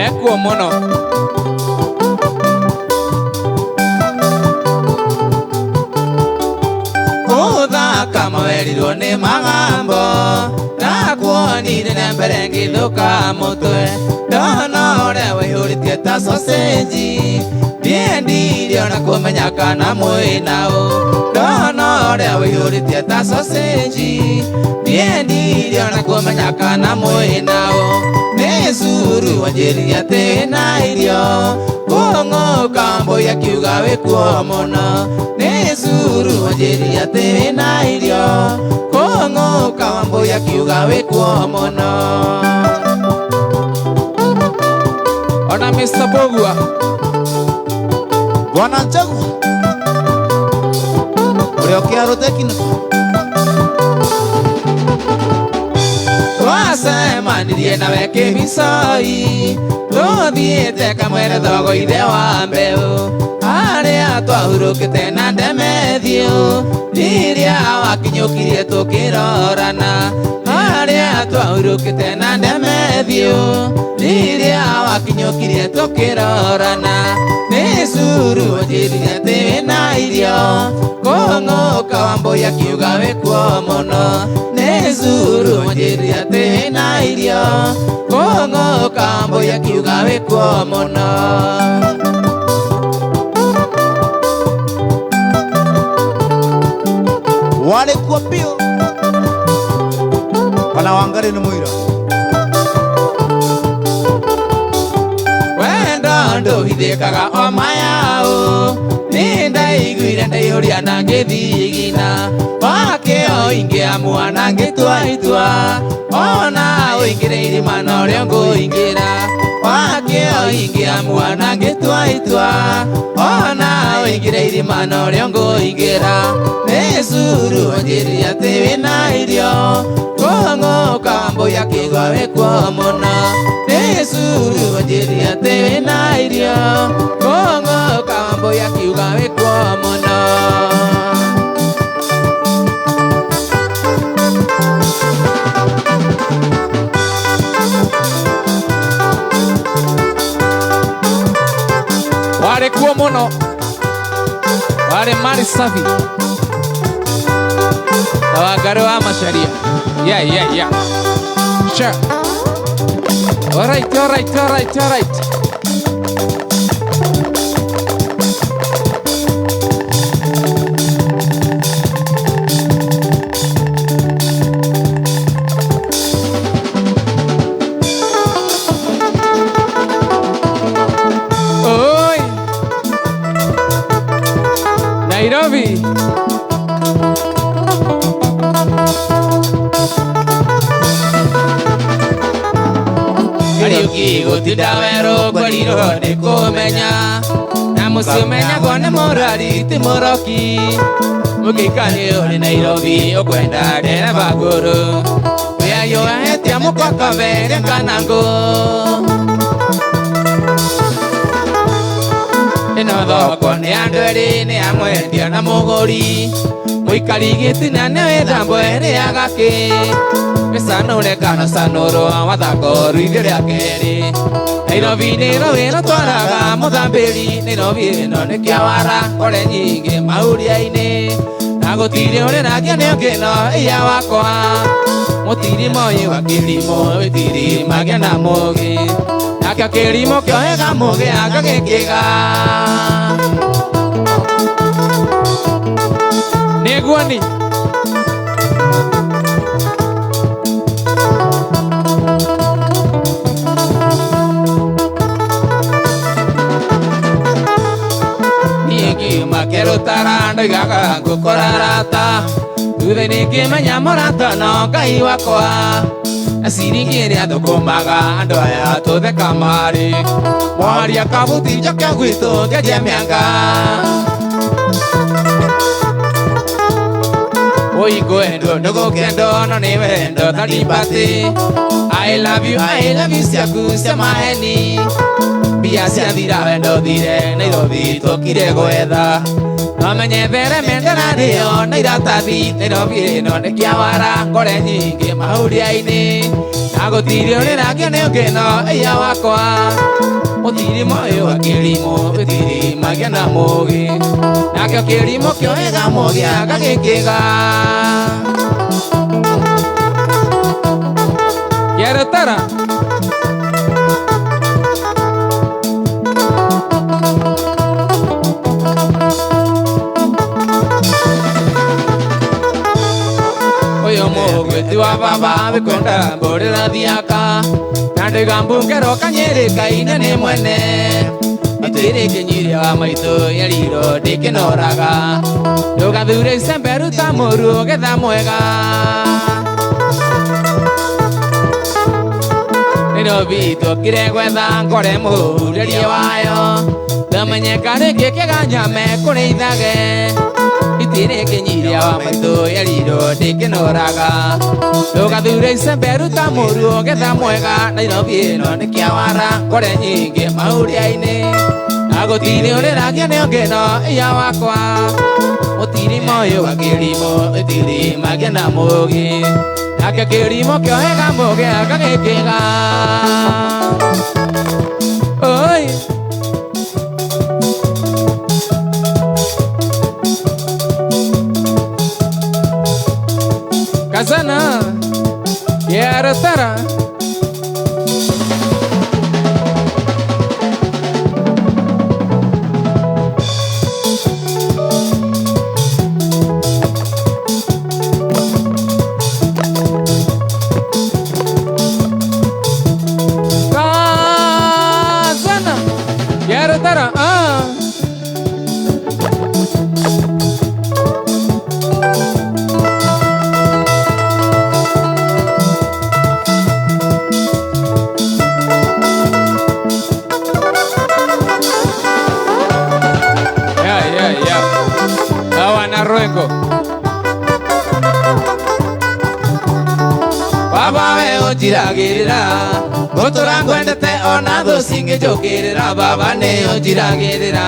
ekuo mũno. Kũthaka mawerirwo nĩ magambo ndakuonire na mbere ngĩthũka mũtwe ndona ũrĩa wĩihũrĩtie ta sausage ndiendire ona kũmenya kana mwĩnaũ ndona ũrĩa wĩihũrĩtie ta sausage ndiendire ona kũmenya kana mwĩnaũ nĩ curu wanjĩrire atĩ wĩna irio kũng'ũka mbũi akiuga wĩkuo mũno nĩ curu wanjĩrire atĩ wĩna irio kũng'ũka mbũi akiuga wĩkuo mũno. Ona Mr. Bogua Bwana Nchagua ũrĩa ũkĩarũte kinũka twacemanirie nawe kĩbicoi tũthiĩte kamwere thogo ithe wa mbeũ harĩa twahurũkĩte na ndemethiũ rĩrĩa wakinyũkirie tũkĩrorana harĩa twahurũkĩte na ndemethiũ rĩrĩa wakinyũkirie tũkĩrorana nĩ curu wanjĩrire atĩ wĩna irio kũng'ũka wa mbũi akiuga wĩkuo mũno nĩ curu wanjĩrire atĩ wĩna irio kũng'ũka wa mbũi akiuga wĩkuo mũno. Warĩ kuo biũ kana Wangari nĩ mũira wendo ndũhithĩkaga o mayaũ nĩ ndaiguire ndaihũria na ngĩthigina wakĩo ingĩamua na ngĩtua itua ona ũingĩre irima norĩo ngũingĩra wakĩo ingĩamua na ngĩtua itua ona ũingĩre irima norĩo ngũingĩra nĩ curu wanjĩrire atĩ wĩna irio kũng'ũka mbũi akiuga wĩkuo mũno nĩ curu wanjĩrire atĩ wĩna irio kũng'ũka mbũi akiuga wĩkuo mũno. Warĩ kuo mũno warĩ mari safi na Wangari wa Macharia. Yeah, yeah, yeah. Sure. All right, all right, all right, all right. Oi. Nairobi. Kariuki gũtinda werũ ngwarirwo nĩ kũmenya na Na mũciĩ ũmenyagwo nĩ mũrari ti mũroki. Mũgĩikari ũrĩ Nairobi ũkwenda ndereba ngũrũ. Wĩayo ahetia mũkokobe kana ngũ. Ĩno thoko nĩ andũ erĩ nĩ ya mwendia na mũgũri. Mũikari gĩtina nĩ wĩthambo ĩrĩaga kĩ. Gĩcanũre kana canũrwo wathako rũithio rĩa kerĩ. Nairobi nĩ rũĩ rũtwaraga mũthambĩri. Nairobi ĩno nĩ kĩawara kore nyingĩ mahuria-inĩ. Na gũtirĩ ũrĩragia nĩ ũngĩ no iya wakwa. Mũtirima ũyũ wa kĩrimũ wĩtirimagia na mũgĩ. Nakĩo kĩrimũ kĩohega mũgĩ agagĩkĩga. Nĩguo ni. Niĩ ngiuma kĩrũtara ndoigaga ngũkora arata. Thutha-inĩ ngĩmenya mũrata no Ngai wakwa. Na ciringi ĩrĩa thũkũmaga andũ aya tũtheka marĩ. Mwaria kabuti njoke gwitũ ngenje mĩanga. Oi ngwendo ndũgũkendo no nĩ wendo tharibati. I love you ciaku cia maheni. Mbia ciathira wendo thire Nairobi tũkire gwetha. Nomenye thereme ndĩrarĩo na iratathi. Nairobi ĩno nĩ kĩawara ngore nyingĩ mahuria-inĩ. Na gũtirĩ ũrĩragio nĩ ũngĩ no iya wakwa. Mũtirima ũyũ wa kĩrimũ wĩtirimagia na mũgĩ. Nakĩo kĩrimũ kĩohĩga mũgĩ agagĩkĩga. Kĩarũtara. Ũyũ mũgwĩti wa baba wĩkwenda mbũrĩra thiaka. Na ndaiga mbungero kanyĩrĩ kaine nĩ mwene. Itĩrĩ kĩnyiria wa maitũ yerirwo ndĩkĩnoraga. Ndũgathure icembe ruta mũru ũgetha mwega. Nairobi tũkire gwetha ngore mũhurĩrie wayo. Ndamenyeka rĩngĩ kĩganyame kũrĩithage. Itĩrĩ kĩnyiria wa maitũ yerirwo ndĩkĩnoraga. Ndũgathure icembe ruta mũru ũgetha mwega. Nairobi ĩno nĩ kĩawara ngore nyingĩ mahuria-inĩ. Na gũtirĩ ũrĩragia nĩ ũngĩ no iya wakwa. Mũtirima ũyũ wa kĩrimũ wĩtirimagia na mũgĩ. Nakĩo kĩrimũ kĩohega mũgĩ agagĩkĩga. Oi. Kazana. Kĩarũtara. Kazana. Kĩarũtara. Ah. Wana Rwego. Baba we ũnjiragĩrĩra ngũtũra ngwendete ona thũ cingĩnjũkĩrĩra. Baba nĩ ũnjiragĩrĩra.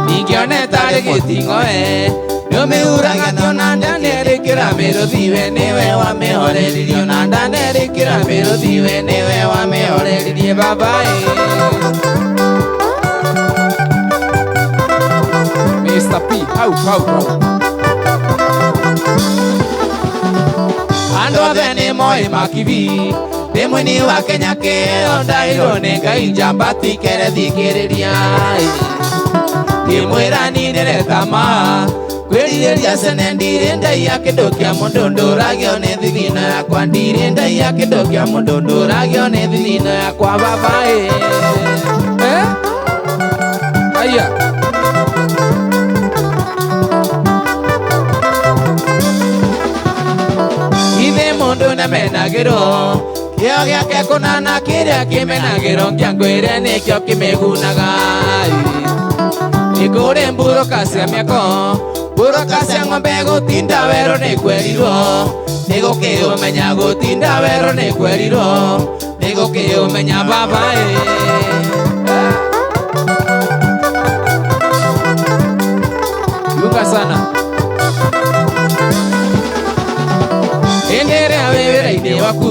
Ningĩone tarĩ gĩting'oe nĩũmĩhuraga ona ndanerĩkĩra mĩrũthi we nĩwe wamĩhoreririe. Ona ndanerĩkĩra mĩrũthi we nĩwe wamĩhoreririe baba ĩ. Mr. P, au, au, au. Andũ othe nĩ moĩ Makibi ndĩ mũini wa Kenya kĩo ndairwo nĩ Ngai njamba tikere thikĩrĩria. Ndĩmwĩra ninĩre tamaa kwĩrirĩria cene ndirĩ ndaiya kĩndũ kĩa mũndũ ndũragio nĩ thithino yakwa. Ndirĩ ndaiya kĩndũ kĩa mũndũ ndũragio nĩ thithino yakwa baba ĩ. Aya. Ithe mũndũ nĩamenagĩrwo Kĩo gĩake kũnana kĩrĩa kĩmenagĩrwo kĩangwĩre nĩkĩo kĩmĩgunaga. Nĩkũrĩ mburũka cia mĩako, mburũka cia ng'ombe gũtinda werũ nĩkwerirwo. Nĩgũkĩũmenya gũtinda werũ nĩkwerirwo. Nĩgũkĩũmenya baba ĩ. Yunga sana. Hĩndĩ ĩrĩa wĩ wĩra-inĩ waku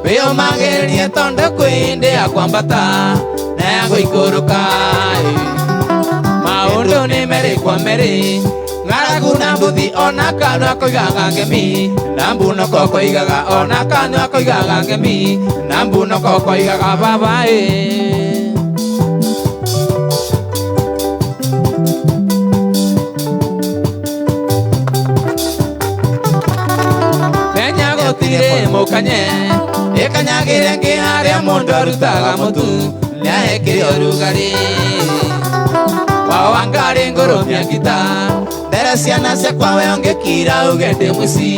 wĩyũmagĩrĩrie tondũ kwĩ hĩndĩ ya kwambata na ya gũikũrũka. Maũndũ nĩ merĩ kwa merĩ, ng'aragu na mbuthi ona kanua koigaga ngemi, na mbunoko koigaga ona kanua koigaga ngemi, na mbunoko koigaga baba ĩ. Menya gũtirĩ mũkanye ĩkanyagĩre ngĩ harĩa mũndũ arutaga mũtu nĩahekire ũrugarĩ. Wawangari ngũrũmia ngita ndere ciana ciakwa we ũngĩkira uge ndĩ mũciĩ.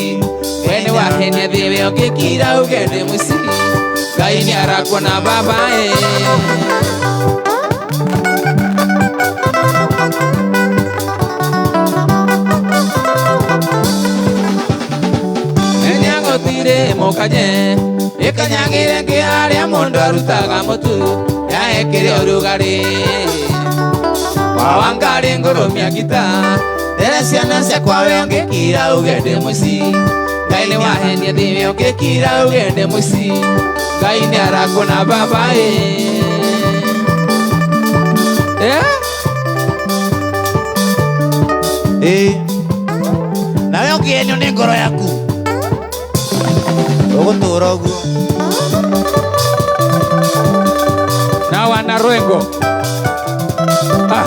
We nĩ wahenia thĩ we ũngĩkira uge ndĩ mũciĩ. Ngai nĩarakuona baba ĩ. Menya gũtirĩ mũkanye ĩkanyagĩre ngĩ harĩa mũndũ arutaga mũtu nĩahekire ũrugarĩ. Wawangari ngũrũmia ngita ndere ciana ciakwa we ũngĩkira uge ndĩ mũciĩ. Ngai nĩwahenia thĩ we ũngĩkira uge ndĩ mũciĩ. Ngai nĩarakuona baba ĩ. Nawe ũngĩenio nĩ ngoro yaku ũgũtũra ũguo. Na wana rwengo. Ah.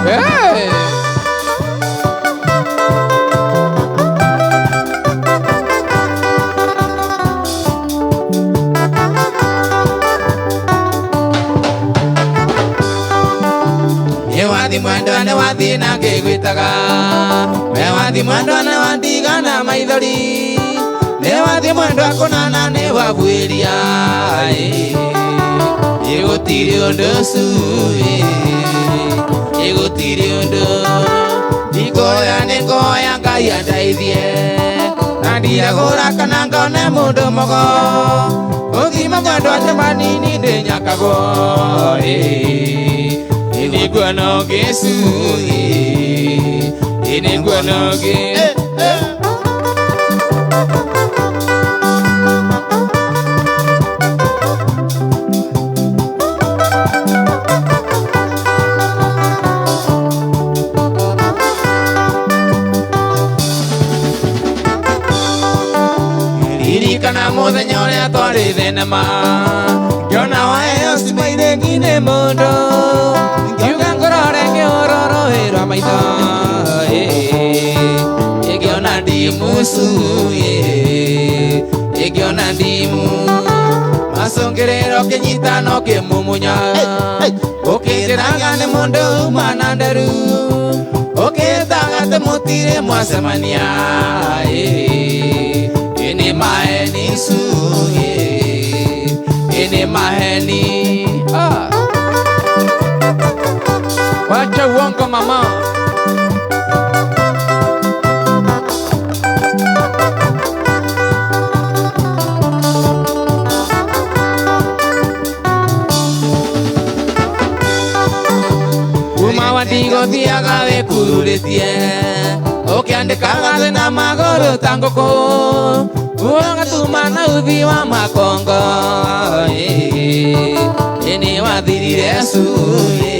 Hey! Wathi mwendwa nĩ wathiĩ na ngĩgwĩtaga. We wathi mwendwa nĩ wandiga na maithori. Nĩ wathi mwendwa kũnana nĩ wabuĩria. Ĩ gũtirĩ ũndũ cuĩ, ĩ gũtirĩ ũndũ. Ndikoya nĩ ngoya Ngai andeithie. Na ndiragũra kana ngone mũndũ mũgo. Gũthima mwendwa nĩ manini ndĩnyakagwo. Nĩnguona ũngĩ cuĩ, nĩnguona ũngĩ. Ririkana mũthenya ũrĩa twarĩ thenema, ngĩona waheo cima irĩngi nĩ mũndũ. Ngiuga ngũrore ngĩũrũrũhĩrwo maitho, ĩngĩona ndimu cuĩ, ĩngĩona ndimu. Macũngĩrĩro kĩnyita no kĩmumunya, ũkĩnjĩraga nĩ mũndũ uma na nderu, ũkĩĩtaga atĩ mũtirĩ mwacemania. Ĩ nĩ maheni cuĩ, ĩ nĩ maheni. Wacha uongo mama. Uma wandigo thiaga wĩkururĩtie, ũkĩandĩkaga thĩ na magũrũ ta ngũkũ, ũgatuma na uthi wa makongo. Ĩ nĩ wathirire cuĩ,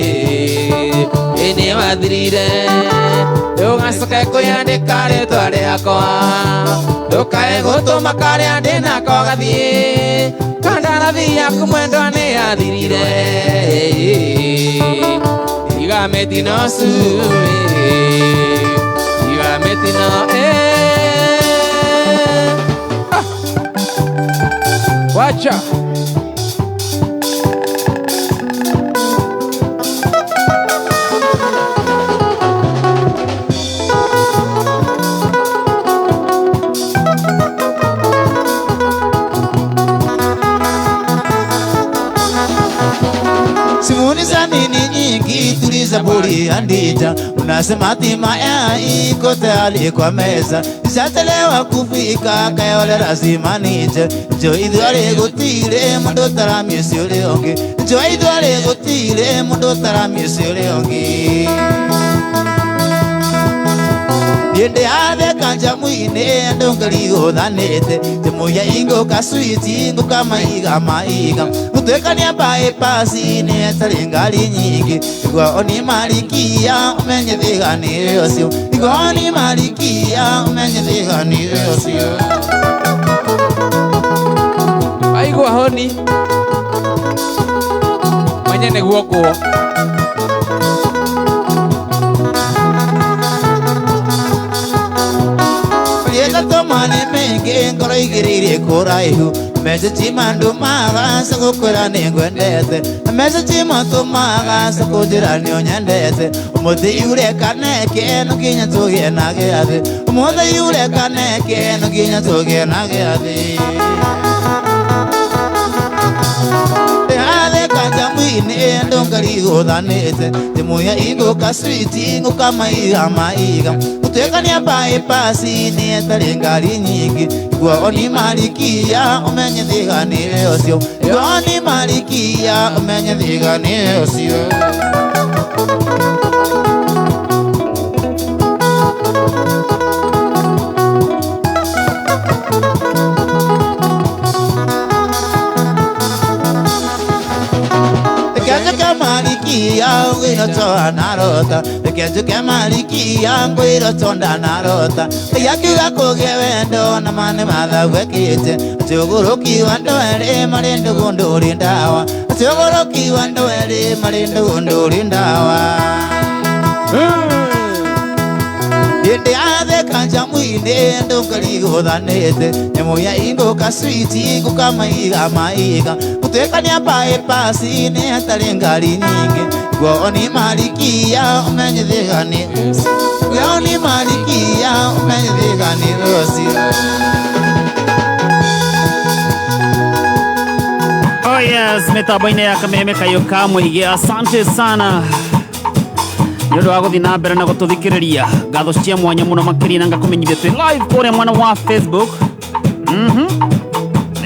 ĩ nĩ wathirire. Ndũgacoke kwĩandĩka rĩtwa rĩakwa, ndũkae gũtũma karĩa ndĩnako gathiĩ. Kandarathi yaku mwendwa nĩ yathirire. Tiga mĩtino cuĩ, tiga mĩtino. Cha. Simuni za nini nyingi tuliza buri andita. Unasema tima iko tayari kwa meza. Ishatelewa kufika kayole lazima nije. Jo idwale gutire mundo taramisi ulionge. Jo idwale gutire mundo taramisi ulionge. Yende ave kanja mwine ndongali odhanete. Temuya ingo kasuiti ingo kama iga maiga. Utekania bypass ni etaringali nyingi. Igwa oni malikia umenye thigani osio. Igwa oni malikia umenye thigani osio. Aigwa honi. Mwenye neguoko. Tomane menge ngoro igirire kuraihu. Message mandu maga sagukwira ningwendete. Message matu maga sakujira nionyendete. Umuthi urekaneke no nginya tugie na giathi. Umuthi urekaneke no nginya tugie na giathi. Ade kanja mwine ndongari guthanite. Timuya ingo kaswiti ingo kama iga maiga. Utekania bypass ni etaringali nyingi. Igwa oni malikia umenye thigani osio. Igwa oni malikia umenye thigani osio. Narota, kenjuke malikia ngwiro tonda narota. Yakiga kuge wendo na mane mathagwekite. Tuguruki wa ndwere mari ndugunduri ndawa. Tuguruki wa ndwere mari ndugunduri ndawa. Yende ave kanja mwine ndongari guthanite. Nyamuya ingo kaswiti ingo kama iga maiga. Utekania bypass ni etaringali nyingi. Goni malikia umenye thigani. Goni malikia umenye thigani osio. Oh yes, mitambo-inĩ ya Kameme Kayũ ka Mũingĩ. Asante sana nĩ ũndũ wa gũthiĩ na mbere na gũtũthikĩrĩria. Ngatho cia mwanya mũno makĩria na ngakũmenyithia twĩ live kũrĩa mwena wa Facebook.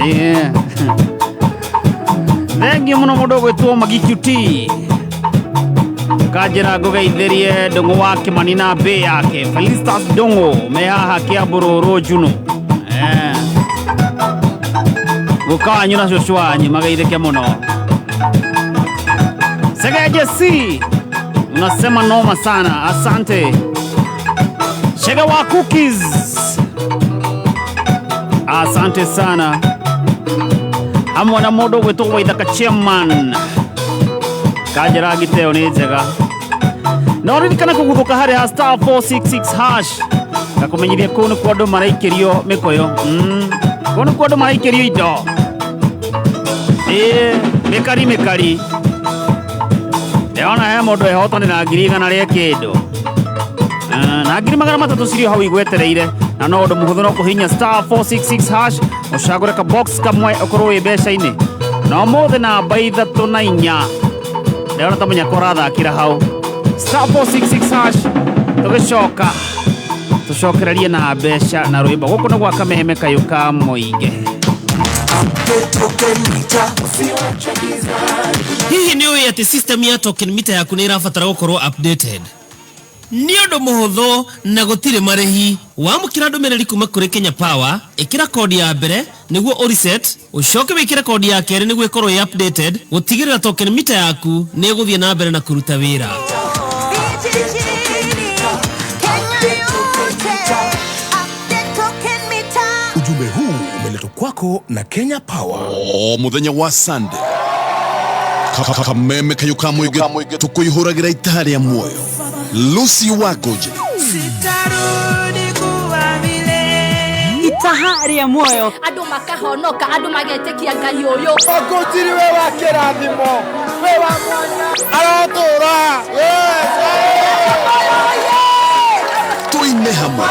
Yeah. Thengiũ mũno mũndũ ũgwĩtwo Magi QT. Kanjĩra ngũgeithĩrie Ndũng'ũ wa Kĩmani na mbĩ yake Felistas Ndũng'ũ me haha Kĩambu Juno. Guka wanyu na cũcũ wanyu mageithĩke mũno. Segeje C unasema noma sana, asante. Shega wa Cookies, asante sana. Hamwe na mũndũ ũgwĩtwo Waithaka Chairman. Kanjĩra ngiteo nĩ njega. Na ũririkane kũguthũka harĩ ha star 466 hash. Ngakũmenyithia kũu nĩkuo andũ maraikĩrio mĩkũyũ. Kũu nĩkuo andũ maraikĩrio indo. Mĩkari mĩkari. Ndĩrona he mũndũ ehotanĩra 100,000 rĩa kĩndũ. Na 300,000 cirĩ hau igwetereire. Na no ũndũ mũhũthũ no kũhihinya star 466 hash ũcagũre ka box kamwe ũkorwo wĩ mbeca-inĩ. Na ũmũthĩ namba 3 na 4. Ndĩrona ta mũnyaka ũrathakĩra hau. Star 466 hash tũgĩcoka tũcokererie na mbeca na rwĩmbo. Gũkũ nĩ gwa Kameme Kayũ ka Mũingĩ. Hihi nĩ ũĩ atĩ system ya token meter yaku nĩ ĩrabatara gũkorwo updated? Nĩ ũndũ mũhũthũ na gũtirĩ marĩhi. Wamũkĩra ndũmĩrĩri kuma kũrĩ Kenya Power, ĩkĩra kodi ya mbere nĩguo ũreset, ũcoke wĩkĩre kodi ya kerĩ nĩguo ĩkorwo ĩ updated, gũtigĩrĩra token meter yaku nĩ ĩgũthiĩ na mbere na kũruta wĩra. Ujumbe huu umeletwa kwako na Kenya Power. O muthenya wa Sunday. Kameme Kayũ ka Mũingĩ tukuihũragĩra itaha rĩa muoyo. Lucy Wagoje. Sitarudi kuwa vile. Itaha Itaha rĩa muoyo. Andũ makahonoka, andũ magetĩkia Ngai ũyũ. Ngũnjiri we wa kĩrathimo, we wa mwanya, arotũra. Tuine hamwe.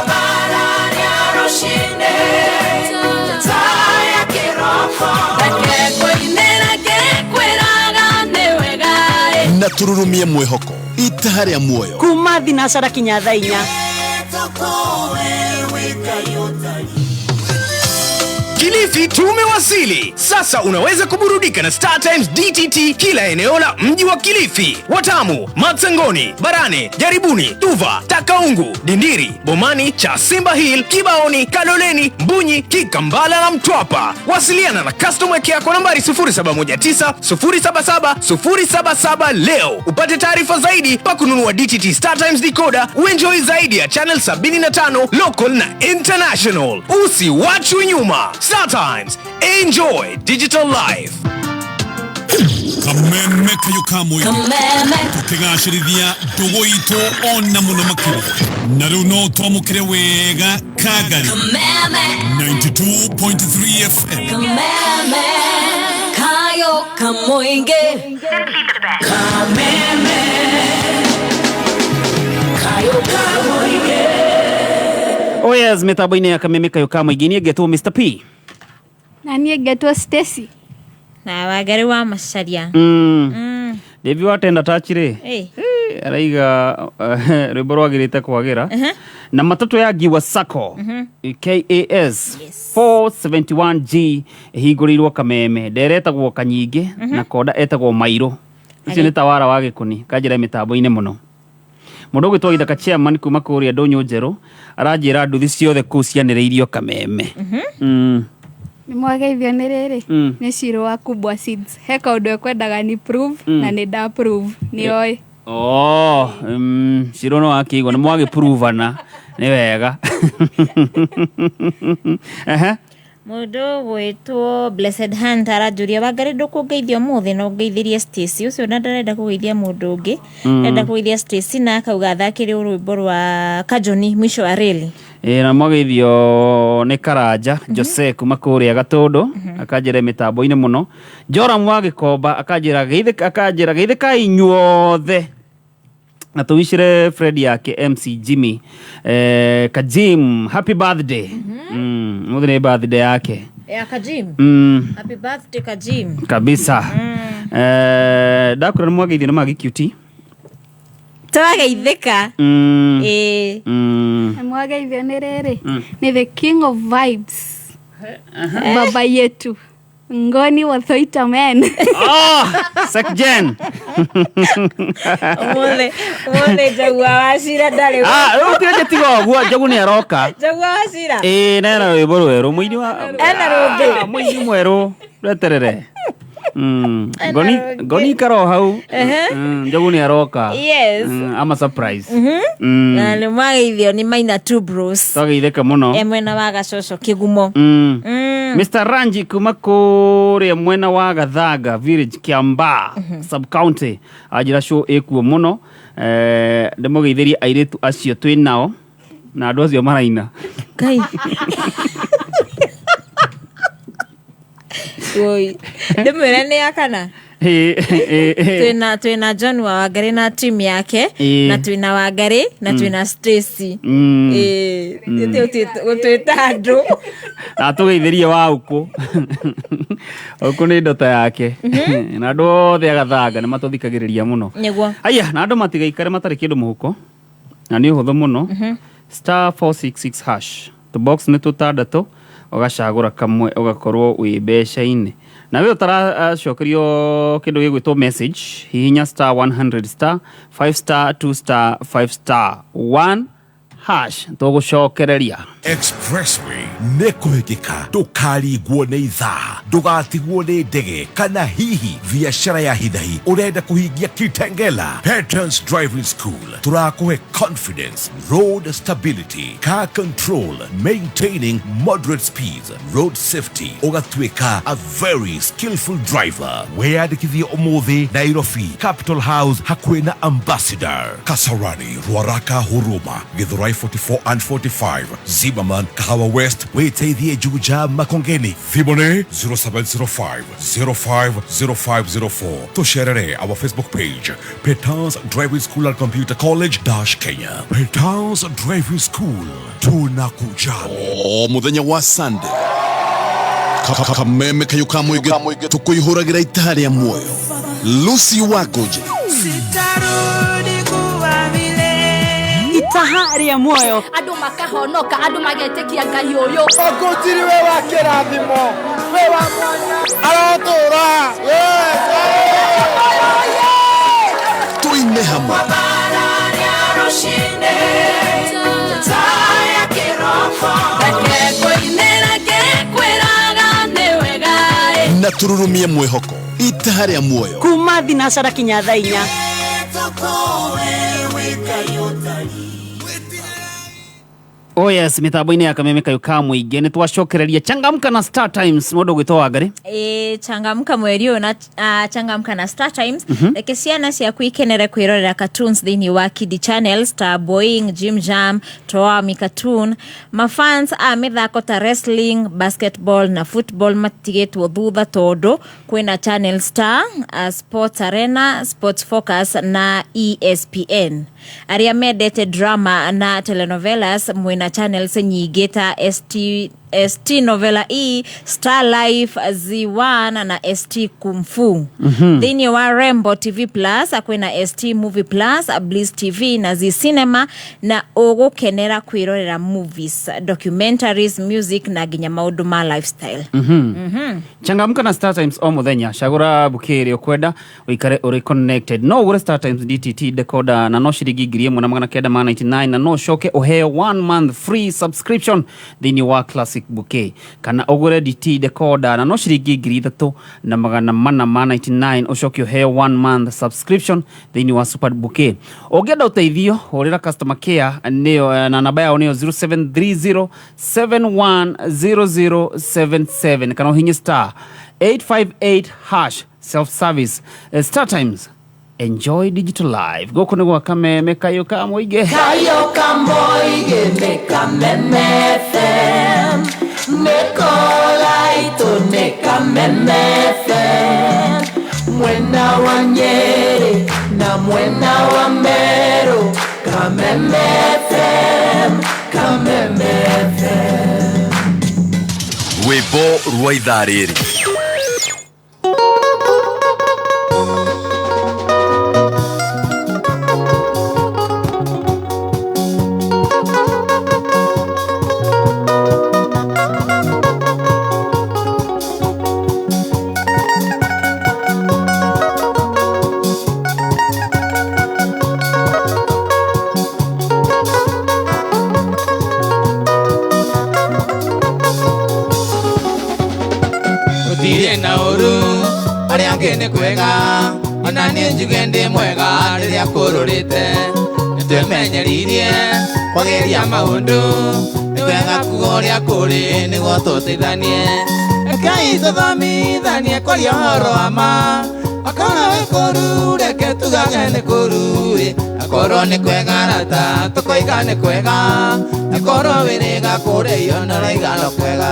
Na tururumie mwihoko itaha rĩa muoyo. Kuma thinacara kinya thaa inya. Kilifi tumewasili. Sasa unaweza kuburudika na Star Times DTT kila eneo la mji wa Kilifi. Watamu, Matsangoni, Barane, Jaribuni, Tuva, Takaungu, Dindiri, Bomani, Chasimba Hill, Kibaoni, Kaloleni, Mbunyi, Kikambala na Mtwapa. Wasiliana na customer care kwa nambari 0719 077 077 leo. Upate taarifa zaidi pa kununua DTT Star Times decoder, uenjoy zaidi ya channel 75 local na international. Usiwachwe nyuma. Star Times, enjoy digital life. Kameme kayo kamwe. Kameme. Tukigacĩrithia ndũgũ itũ ona mũno makĩria. Na rĩu no twamũkĩre wega Kagari. Kameme. 92.3 FM. Kameme. Kayo kamoinge. Kameme. Kayo kamoinge. Oh yes, mitambo-inĩ ya Kameme kayo kamoingĩ niĩ ngetwo Mr P. Na niĩ ngetwo Stacy. Na Wangari wa Macharia. David watenda tachire. Araiga rwĩmbo rwagĩrĩte kwagĩra. Na matatũ ya Ngiwa Sacco KAS 471G ĩhingũrĩirwo Kameme. Nderetagwo Kanyingĩ na konda etagwo Mairũ. Ũcio nĩ tawara wa gĩkũni kanjĩra mĩtambo-inĩ mũno. Mũndũ ũgwĩtwo Githaka chairman kuma kũrĩa Ndũnyũ Njerũ aranjĩra nduthi ciothe kũu cianĩrĩirio Kameme. Nĩ mwageithio nĩ rĩrĩ nĩ Shiro wa Kubwa Seeds. He kaũndũ ekwendaga ni prove na nĩ nda prove nĩ oĩ. Oh, Shiro no akĩigua nĩ mwagĩpuruvana nĩ wega. Mũndũ gwĩtwo Blessed Hunt aranjũria Wangari ndũkũngeithia ũmũthĩ na ũngeithĩrie Stacy. Ũcio na ndarenda kũgeithia mũndũ ũngĩ. Arenda kũgeithia Stacy na akauga athakĩre rwĩmbo rwa Kajoni mwisho wa reli. Na mwageithio nĩ Karanja Jose kuma kũrĩa Gatũndũ akanjĩra mĩtambo-inĩ mũno. Joram wa Gĩkomba akanjĩra geithĩkai inyuothe. Na tũwicire Fred yake MC Jimmy Kajim happy birthday. Mũthĩ nĩ birthday yake. Ya Kajim. Happy birthday Kajim. Kabisa. Ndakũra nĩ mwageithio nĩ magi QT. Twageithĩka. Nĩ mwageithio nĩ rĩrĩ nĩ the king of vibes. Baba yetu Ngoni wa Thoita men. Oh, Sekjen. Ũmũthĩ Njagua wa Cira ndarĩ. Ah, rĩu tiga tiga ũguo Njagu nĩ aroka. Njagua wa Cira. Ĩĩ, na ena rwĩmbo rwerũ mũini wa Ena rũngĩ. Mũini mwerũ rweterere. Ngoni ikara o hau. Njagu nĩ aroka. Yes. Ama surprise. Na nĩ mwageithio nĩ Maina Two Bros. Twageithĩka mũno. E mwena wa Gacoco Kĩgumo. Mr Ranji kuma kũrĩa mwena wa Gathaga village Kiambaa sub county anjĩra show ĩkuo mũno. Ndĩmũgeithĩrie airĩtu acio twĩ nao na andũ acio maraina. Ngai. Oi, ndĩmwĩre nĩ ya kana? Twĩna John wa Wangari na team yake na twĩna Wangari na twĩna Stacy. Gũtwĩta andũ. Na tũgeithĩrie wa ũkũ. Ũkũ nĩ ndota yake. Na andũ othe a Gathanga nĩ matũthikagĩrĩria mũno. Nĩguo. Aya, na andũ matigaikare matarĩ kĩndũ mũhuko. Na nĩ ũhũthũ mũno. Star 466 hash. Tũbox nĩ tũtandatũ ũgacagũra kamwe ũgakorwo wĩ mbeca-inĩ. Na we ũtaracokerio kĩndũ gĩgwĩtwo message, hihinya star 100 star 5 star 2 star 5 star 1 hash tũgũcokereria. Expressway nĩ kũhĩkĩka ndũkarigwo nĩ ithaa ndũgatigwo nĩ ndege kana hihi biacara ya hinahi ũrenda kũhingia Kitengela. Patterns Driving School tũrakũhe confidence, road stability, car control, maintaining moderate speeds, road safety, ũgatuĩka a very skillful driver. Wĩyandĩkithie ũmũthĩ Nairobi Capital House hakuhĩ na Ambassador, Kasarani, Ruaraka, Huruma, Githurai 45 44 and 45. Zimmerman, Kahawa West, Witeithie, Juja, Makongeni. Thimũ 0705 050504. Tũcerere our Facebook page, Petals Driving School and Computer College dash Kenya. Petals Driving School, tunakujali. O muthenya wa Sunday, Kameme kayo ka mũingĩ tũkũihũragĩra itaha rĩa muoyo. Lucy Wakoje. Sitarudi kuwa vile. Itaha rĩa muoyo. Andũ makahonoka, andũ magetĩkia Ngai ũyũ. Ũkũnjiri we wa kĩrathimo, we wa mwanya, arotũra. Tuine hamwe. Na tururumie mwĩhoko. Itaha rĩa muoyo. Kuma thinacara kinya thaa 4. Oh yes, mitambo-inĩ ya Kameme kayo ka mũingĩ nĩ twacokereria changamka na Star Times mũndũ ũgwĩtwo Wangari. Changamka mweri ũyũ na changamka na Star Times. Reke ciana ciaku ikenere kwĩrorera cartoons thĩinĩ wa Kidi Channel, Star Boeing, Jim Jam, Toami Cartoon. Mafans a mĩthako ta wrestling, basketball na football matigĩtwo thutha tondũ kwĩna Channel Star, Sports Arena, Sports Focus na ESPN. Arĩa mendete drama na telenovelas mwĩna channels nyingĩ ta ST Novela E, Star Life, Z1 na ST Kung Fu. Thĩinĩ wa Rembo TV Plus kwĩna ST Movie Plus, Bliss TV na Z Cinema, na ũgũkenera kwĩrorera movies, documentaries, music na nginya maũndũ ma lifestyle. Changamka na Star Times o mũthenya, cagũra bouquet ĩrĩa ũkwenda ũikare ũrĩ connected. No ũgũre Star Times DTT decoder na no ciringi 1999 na no ũcoke ũheo 1 month free subscription thĩinĩ wa Classic Bouquet, kana ũgũre DT decoder na no ciringi 3499 ũcoke ũheo 1 month subscription thĩinĩ wa Super Bouquet. Ũngĩenda ũteithio hũrĩra customer care nĩyo na namba yao nĩyo 0730 710077 kana ũhinye star 858 hash self service. Star Times, enjoy digital life. Gũkũ nĩ gwa Kameme kayo ka mũingĩ. Kayo ka mũingĩ nĩ Kameme FM, nĩ kolaitũ nĩ Kameme FM, mwena wa Nyeri na mwena wa Meru, Kameme FM, Kameme FM. Rwĩmbo rwa ithaa rĩrĩ. Arĩa angĩ nĩ kwega, ona niĩ njuge ndĩ mwega rĩrĩa kũrũrĩte. Nĩtwĩmenyeririe kwagĩria maũndũ, nĩ wega kuga ũrĩa kũrĩ nĩguo tũteithanie. Rekei tũthomithanie kwaria ũhoro wa ma, akorwo wĩ kũũru reke tugage nĩ kũũru, akorwo nĩ kwega rata tũkoiga nĩ kwega, akorwo wĩrĩga kũrĩio na ũraiga no kwega.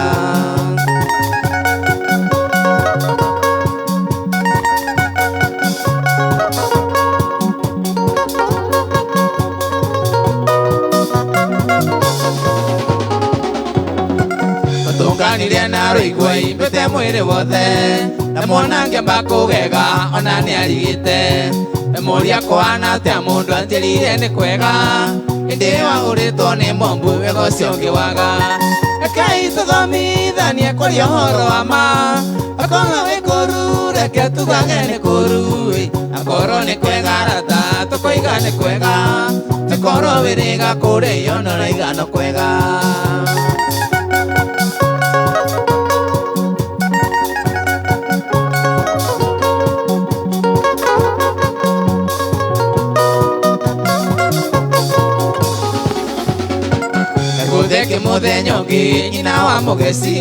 Tũnganirie na rũigua imbĩte mwĩrĩ wothe, na mwana ngĩamba kũgega ona nĩarigĩte. Mũria kũhana atĩa mũndũ anjĩrire nĩ kwega, hĩndĩ ĩyo ahũrĩtwo nĩ mombu wega ũcio ũngĩ waga. Rekei tũthomithanie kwaria ũhoro wa ma, akorwo wĩ kũũru reke tugage nĩ kũũru, akorwo nĩ kwega rata tũkoiga nĩ kwega, akorwo wĩrĩga kũrĩio na ũraiga no kwega. Mũthenya ũngĩ nyina wa mũgeci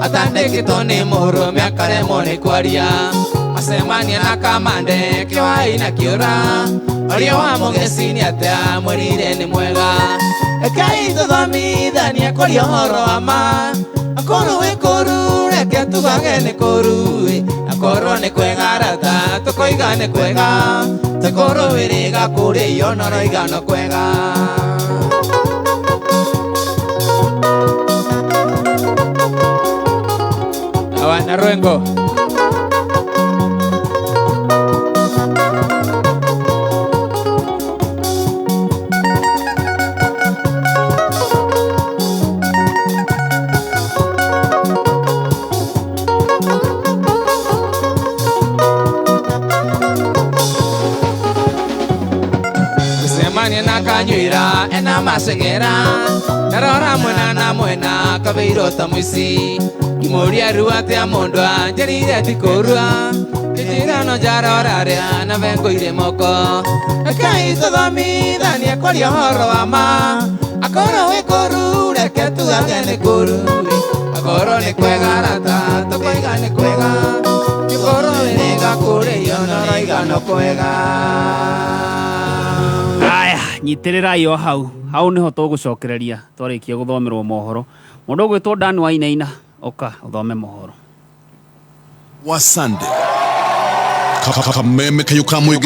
atandĩkĩtwo nĩ mũrũme akaremwo nĩ kwaria, acemania na kamande kĩoai na kĩũra, Ũrĩa wa mũgeci nĩ atĩa mwĩrire nĩ mwega. Rekei tũthomithanie kũria ũhoro wa ma. Akorwo wĩ kũru reke tugage nĩ kũru akorwo nĩ kwega rata tũkoiga nĩ kwega takorwo wĩrĩga kũrĩo no roiga no kwega. Awana Rwengo. Kusemania na kanyuira ena masengera narora mwena na mwena kabeiro ta muici kimoria rua atia mundu anjirire ti kurua njirano njarora ria na vengoire moko rekei tuthomithanie kwaria ũhoro wa ma akorwo wĩ kũru reke tugage nĩ kũru akorwo nĩ kwega rata tũkoiga nĩ kwega gĩkorwo wĩrĩga kũrĩo no roiga no kwega. Aya, nyitĩrĩrai o hau hau nĩho tũgũcokereria twarĩkia gũthomerwo mohoro. Mũndũ ũgwĩtwo Dan Wainaina, ũka ũthome mohoro wa Sunday. Kameme kayuka mwige.